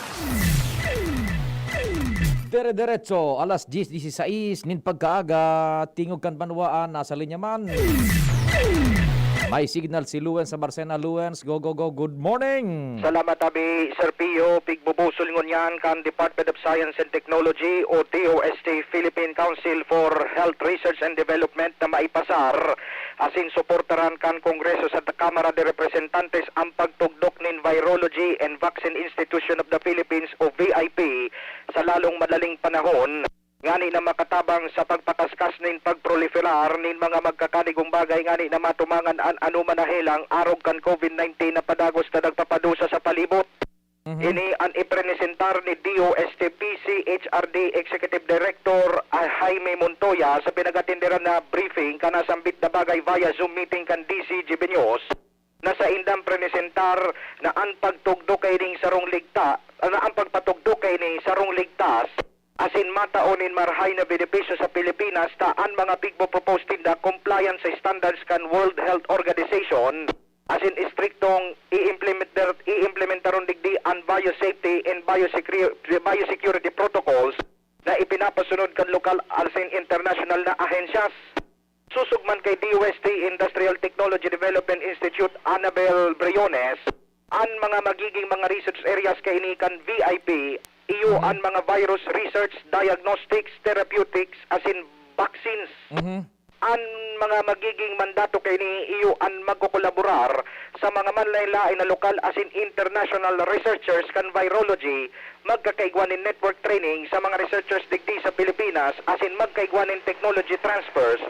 Dire-diretso, alas diyes disisais nin pagkaaga, Tingog kan Banwaan, nasa linya man. May signal si Luens sa Barcena. Luens, go, go, go. Good morning! Salamat, abi, Sir Pio. Pigbubusol ngunyan kan Department of Science and Technology o D O S T, Philippine Council for Health Research and Development na maipasar asin suportaran kan Kongreso sa Kamara de Representantes ang pagtugdok nin Virology and Vaccine Institution of the Philippines o V I P sa lalong madaling panahon, ngani na makatabang sa pagpakaskas nin pagproliferar nin mga magkakanigong bagay ngani na matumangan an anoman na helang arog kan COVID nineteen na padagos na nagpapadusa sa palibot. Mhm. Ini an iprenesentar ni D O S T P C H R D Executive Director, ah, Jaime Montoya sa pinag-atenderan na briefing kan nasambit na bagay via Zoom meeting kan D Z G B News, na saindang prenesentar na an pagtugdok kaining sarong ligta-, na ang pagpatugdok kaining sarong ligtas asin matao nin marahay na benepisyo sa Pilipinas ta an mga pigpo-propose ninda compliant sa standards kan World Health Organization, asin istriktong i-implementer-, i-implementaron digdi an biosafety and biosecure-, biosecurity protocols na ipinapasunod kan lokal asin international na ahensyas. Sosog man kay D O S T Industrial Technology Development Institute Annabel Briones, an mga magiging mga research areas kaini kan V I P, iyo Mhm. an mga virus research, diagnostics, therapeutics, asin vaccines. Mhm. An mga magiging mandato kaini iyo an magkokolaborar sa mga manlaen-laen na lokal asin international researchers kan virology, magkakaigwa nin network training sa mga researchers digdi sa Pilipinas asin magkaigwa nin technology transfers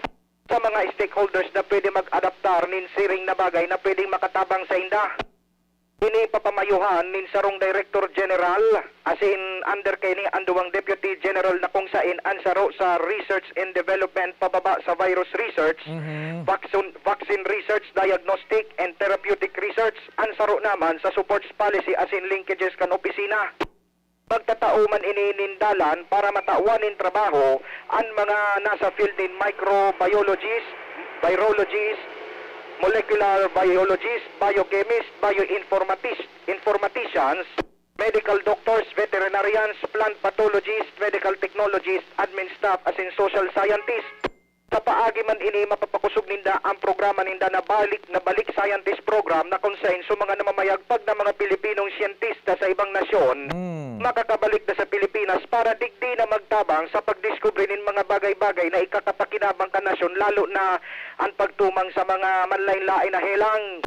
sa mga stakeholders na pwede mag-adaptar nin siring na bagay na pwedeng makatabang sainda. Ini papamayuhan nin sarong Director General, asin under kaini an duwang Deputy General na kung sain an saro sa research and development pababa sa virus research, Mhm. vaccine, vaccine research, diagnostic and therapeutic research, an saro naman sa supports policy asin linkages kan opisina. Pagtatao man ini nin dalan para matawan nin trabaho an mga nasa field nin microbiologist, virologist, molecular biologist, biochemist, bioinformatist, informaticians, medical doctors, veterinarians, plant pathologists, medical technologists, admin staff, asin social scientists. Sa paagi man ini, mapapakosog ninda an programa ninda na balik, na balik scientist program na kung saen sa mga namamayag pag na mga Pilipinong siyentista sa ibang nasyon, Hmm. makakabalik na sa Pilipinas para digdi na magtabang sa pagdiskubre nin mga bagay-bagay na ikakapakinabang kan nasyon, lalo na an pagtumang sa mga manlaen-laen na helang.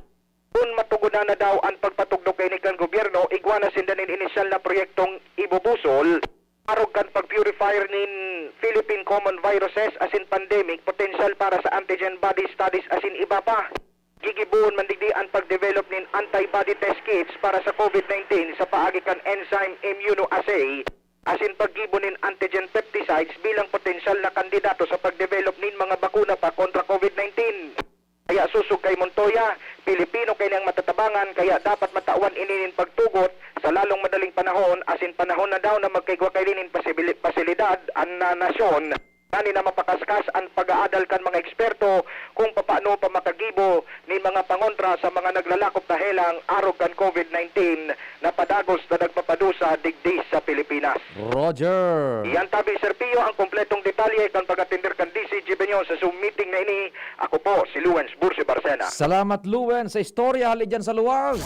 Kun matugunan na daw an pagpatugdok kaini kan gobyerno, igwa na sinda nin inisyal na proyektong ibubusol, arog kan pag-purifier nin Philippine Common Viruses asin Pandemic Potential para sa antigen body studies asin iba pa. Gigibohon man digdi an pag-develop nin antibody test kits para sa COVID nineteen sa paagi kan enzyme immunoassay asin paggibo nin antigen peptides bilang potensyal na kandidato sa pag-develop nin mga bakuna pa kontra COVID nineteen. Kaya sosog kay Montoya, Pilipino kaini an matatabangan, kaya dapat matawan ini nin pagtugot sa lalong madaling panahon, asin panahon na daw na magkaigwa kaini nin pasibili-, pasilidad an, ah, nasyon. Ngani na mapakaskas an pag-aadal kan mga eksperto kung papaano pa makagibo nin mga pangontra sa mga naglalakop na helang arog kan COVID nineteen na padagos na nagpapadusa digdi sa Pilipinas. Roger. Iyan tabi, Sir Pio, ang kompletong detalye kan pag-atender kan D C G Benyo sa Zoom meeting na ini. Ako po si Luwens Bursi Barcena. Salamat, Luwens, sa istorya hali dyan sa luwas.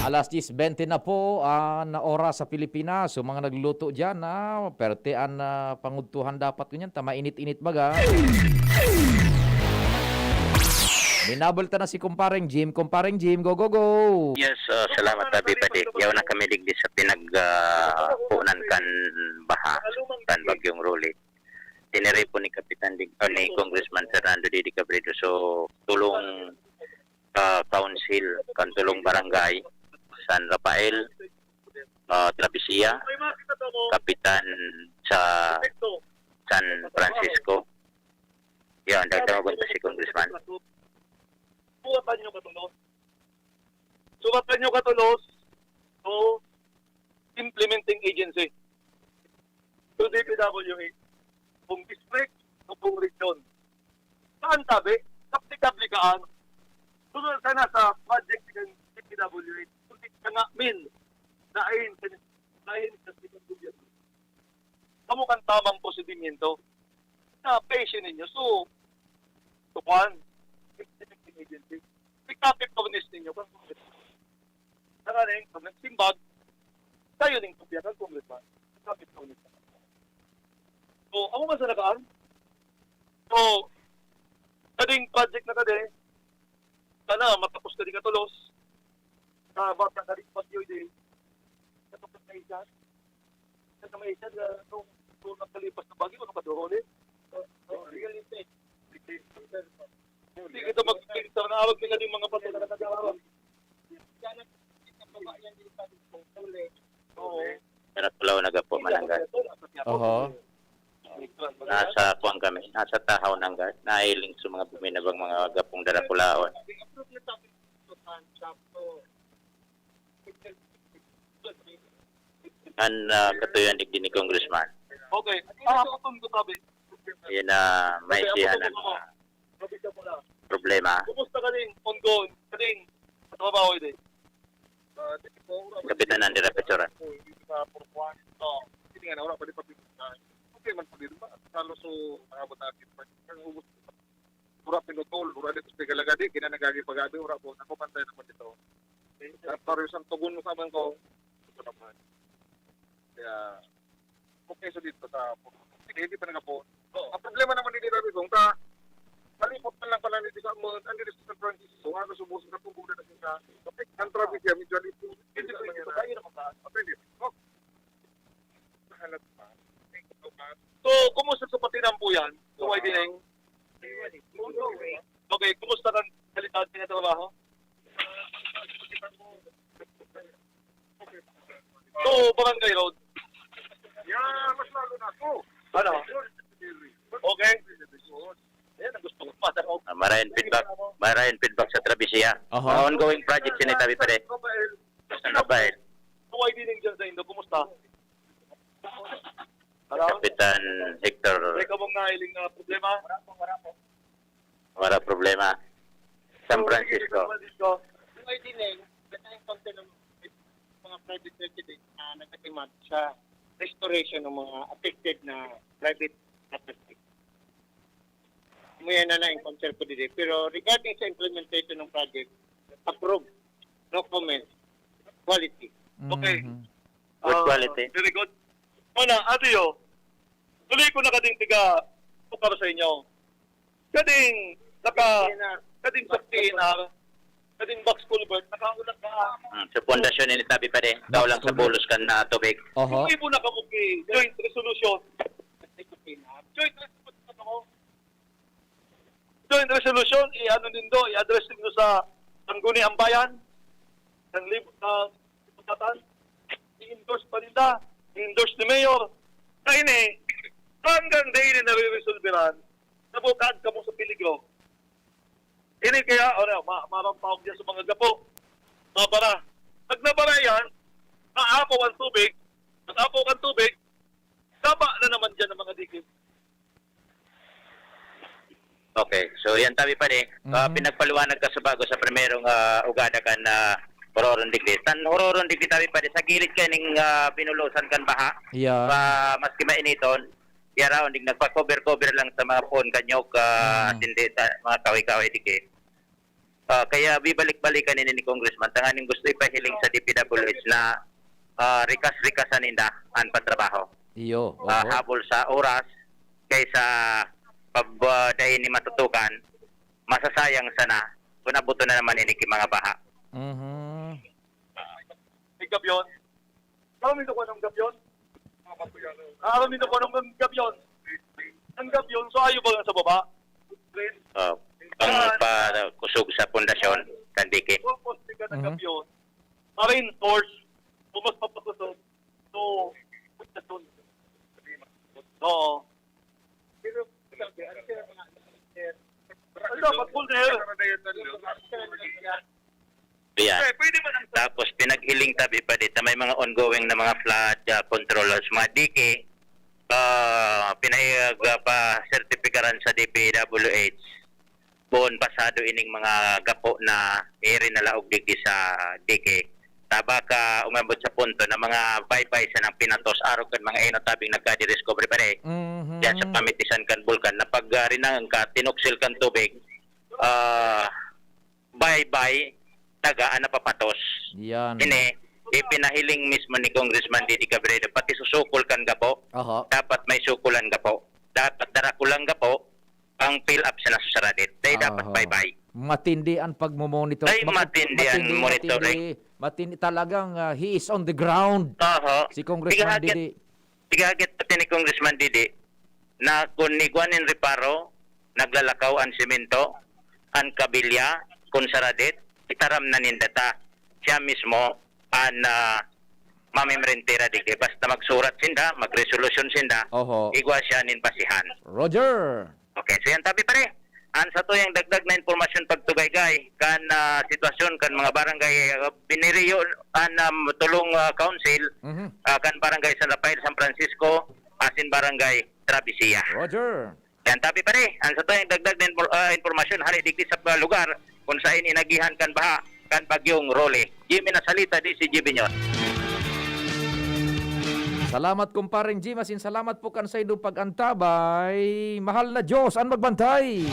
Alas diyes bente na po, ah, na oras sa Pilipinas. So, mga nagluluto dyan, ah, perte an, ah, pangudtuhan dapat ngunyan ta mainit-init baga. Minabulta na si Kumpareng Jim. Kumpareng Jim, go, go, go! Yes, ah, salamat, Abi Padi. Yaw na kami digdi sa pinag, ah, punan kan baha, kan Bagyong Rolly. Tiniripon ni Kapitan Dig-, ah, ni Congressman Fernando Didi Cabredo. So, tulong, ah, council, kan tulong barangay, San Rafael, ah, Travesía, kapitan sa San Francisco. Yan, dagdagan ko si Congressman. Suwatan nyo katolos. Suwatan nyo katolos. So, implementing agency. So, D P W H. Kung district, o kung region. Saan tabi? Praktikable kaan. Sunod sana sa project ng D P W H. Kung di ka nga, min, lain, lain sa gobyerno. Kamo kan tamang prosedimento na pa-issue ninyo. So, so, kwan, agency. Ikapit ko ninyo, kwan, kwan. Saka na yung pag nagsimbag, tayo ning kopya kan Congressman. Ikapit ko ninyo. So, amo man sa nakaan. So, kading project na kadi, sana matapos kadi katolos. Sa bata kadi, pag yun, di, katapos na isa. Sa may isa, ah, nung, nung nakalipas na bagyo, ano ka doon, eh? Ah, ah, reality. Hindi kita magpipinta na awag ka yung mga patay na nagkakaroon. Oo. Pero tulaw na gapo, mananggad. Oho. Nasa kuwan kami, nasa Tahaw, nanggad. Nahiling sa mga buminabang mga gapong darakulaon. Sa An, ah, katuyoan digdi ni Congressman. Okay. Ah, ako tong gutabi. Yan na may Kasi siya ako na tong mga problema. Kumusta ka din? Ongoing. Ka din. Trabaho din. Kapitan Andy Rapitura. Hindi nga na, wala pa di pa pinuntahan. Okay man po dito ba? Halos so, nakabot na akin. Ang ubos. Wala pinutol. Wala dito sa Galagadi. Kinanagagi pag-abi. Wala po. Nakapantay naman dito. Pero isang tugon mo sa amin ko. Ito naman. Kaya, okay sa dito sa, sige, hindi pa nagapo. Ang problema naman dito, sabi ko, ta, malipot man lang pala nito sa mga, ang dito sa San Francisco, ano, subos na pagbuda na siya. Ang traffic yan, medyo alipot. Hindi ko ito, tayo naman sa, hindi. Oh. Mahalat pa. So, kumusta sa patinampo yan? So, why dineng? Okay, kumusta ang kalidad ng trabaho? So, barangay road. Yeah, mas lalo na ako. Ano? Okay. Yan ang gusto ko matanong. Ah, marayon feedback. Marayon feedback sa Travesía. Aha. Mga ongoing project yan, tabi pa rin. Sa Nabael. So, why dineng dyan sa Indo? Kumusta? Ano? Kapitan Hector. May ka mong nahiling na problema? Wala problema. San Francisco. San Francisco. Yung I D name, ganda yung konti ng mga private residents na nagkatimat sa restoration ng mga affected na private property. Muya na lang yung concern ko dito. Pero regarding sa implementation ng project, approve. No comment. Quality. Okay. Mhm. Good Ah, quality. Very good. Una, Ate Yo, tuloy ko na kading tiga tukar sa inyo. Kading naka, kading sa T N R, kading box culvert, nakaulat na. Hmm, sa pundasyon ini tabi pa di. Ikaw lang sa bulos kan na tubig. Oho. Hindi mo na kamo joint resolution. Joint resolution na kamo. Joint resolution, i-ano nindo, i-address nindo sa Sangguniang Bayan, ng Lib-, ng Kapatan. I-endorse pa ninda, i-endorse ni Mayor. Na ini, hanggang day ini nare-resolveran, nabukad kamo sa peligro. Ini kaya, ano, ma-, marampawag niya sa mga gapo. Mabara. Pag nabara yan, naapaw ang tubig, nag-apaw ang tubig, taba na naman dyan ang mga dikit. Okay. So, yan tabi pa ni. Ah, Mhm. Pinagpaliwanag ka sa bago sa primerong, ah, ugada kan, ah, Ororon Digdi. Tan Ororon Digdi tabi pa ni, sa gilid kaning, ah, binulosan kan baha. Yeah. Pa, maski mainiton, yaraon, dig nagpa-cover-cover lang sa mga puon kanyog, ah, Mm. tindi sa mga kahoy-kahoy digdi. Ah, kaya bibalik-balikan ini ni Congressman, tanganing gusto ipahiling sa D P W H na, ah, rikas-rikasan ninda an pagtrabaho. Iyo, Ah, oho. Habol sa oras, kaysa pag, ah, dai ni matutukan, masasayang sana kung abuto na naman ini ki mga baha. Mhm. May gabyon. Alam nindo kung anong gabyon? Alam nindo kung anong gabyon? Ang gabyon, so ayaw ba sa baba? Ah, ang Ah. Pakusog sa pundasyon, kan dike. Purpose ni ka ng Mhm. gabyon, ma-reinforce, o mas mapakusog. So, pundasyon. Oo. Pero, sabi, ano siya, mga, Ano, pag-, Yan. Eh, pwede man ang Tapos pinaghiling tabi pa dito, may mga ongoing na mga flood, ah, control sa mga dike. Ah, pinahayag, ah, pa sertipikaran sa D P W H. Buon pasado ining mga gapo na iri na laog digdi sa dike. Ta baka umabot sa punto na mga baybay sa nang pinatos arog kan mga ino tabing nagka-discovery pa rin. Mhm. Diyan sa pamitisan kan bulkan na pag, ah, rinangan ka, tinuksil kan tubig, ah, baybay, taga, ah, napapatos. Yan. Ini, ipinahiling mismo ni Congressman Didi Cabredo, pati susukol kan gapo. Aha. Dapat may sukulan gapo. Dapat darakulang gapo, ang fill up sa nasusaradit. Dahil dapat Aha. baybay. Matindi ang pagmo-monitor. Dahil Maki-, matindi ang matindi, monitoring. matindi, matindi talagang, ah, he is on the ground. Aha. Si Congressman Tiga-, Didi. Igagit pati ni Congressman Didi na kun igwa nin reparo, naglalakaw an semento, an kabilya, kun saradit, itaram na ninda ta. Siya mismo an, ah, mamimrentera digdi. Basta magsurat sinda, magresolusyon sinda, Oho. igwa siya nin basihan. Roger! Okay, so yan tabi pare. An satuyang dagdag na impormasyon pagtugaygay kan, ah, ah, sitwasyon kan mga barangay, ah, biniriyo an, um, tulong, ah, council, Mhm. ah, kan Barangay San Rafael, San Francisco, asin Barangay Travesía. Roger. Yan, tabi pare, ang sa tuyang dagdag na infor-, ah, impormasyon, hali digdi sa, ah, lugar kung saan inagihan kan baha kan Bagyong Rolly. Jimmy Nasalita, D C G B News. Salamat, kumpareng Jim, asin salamat po kan saindong pag-antabay. Mahal na Diyos an magbantay.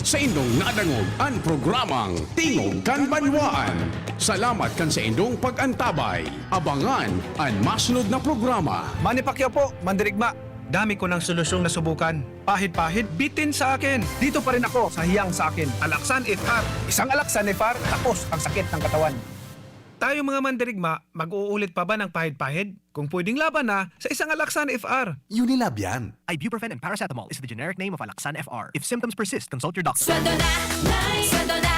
Saindong nadangog an programang Tingog kan Banwaan. Salamat kan saindong pag-antabay. Abangan an masunod na programa. Manny Pacquiao po, mandirigma. Dami ko ng solusyong nasubukan. Pahid-pahid, bitin sa akin. Dito pa rin ako sa hiyang sa akin. Alaxan F R. Isang Alaxan F R, tapos ang sakit ng katawan. Tayo mga mandirigma, mag-uulit pa ba ng pahid-pahid? Kung pwedeng laban na, sa isang Alaxan F R. Unilab yan. Ibuprofen and paracetamol is the generic name of Alaxan F R. If symptoms persist, consult your doctor. Sweldo na, Nay! Sweldo na,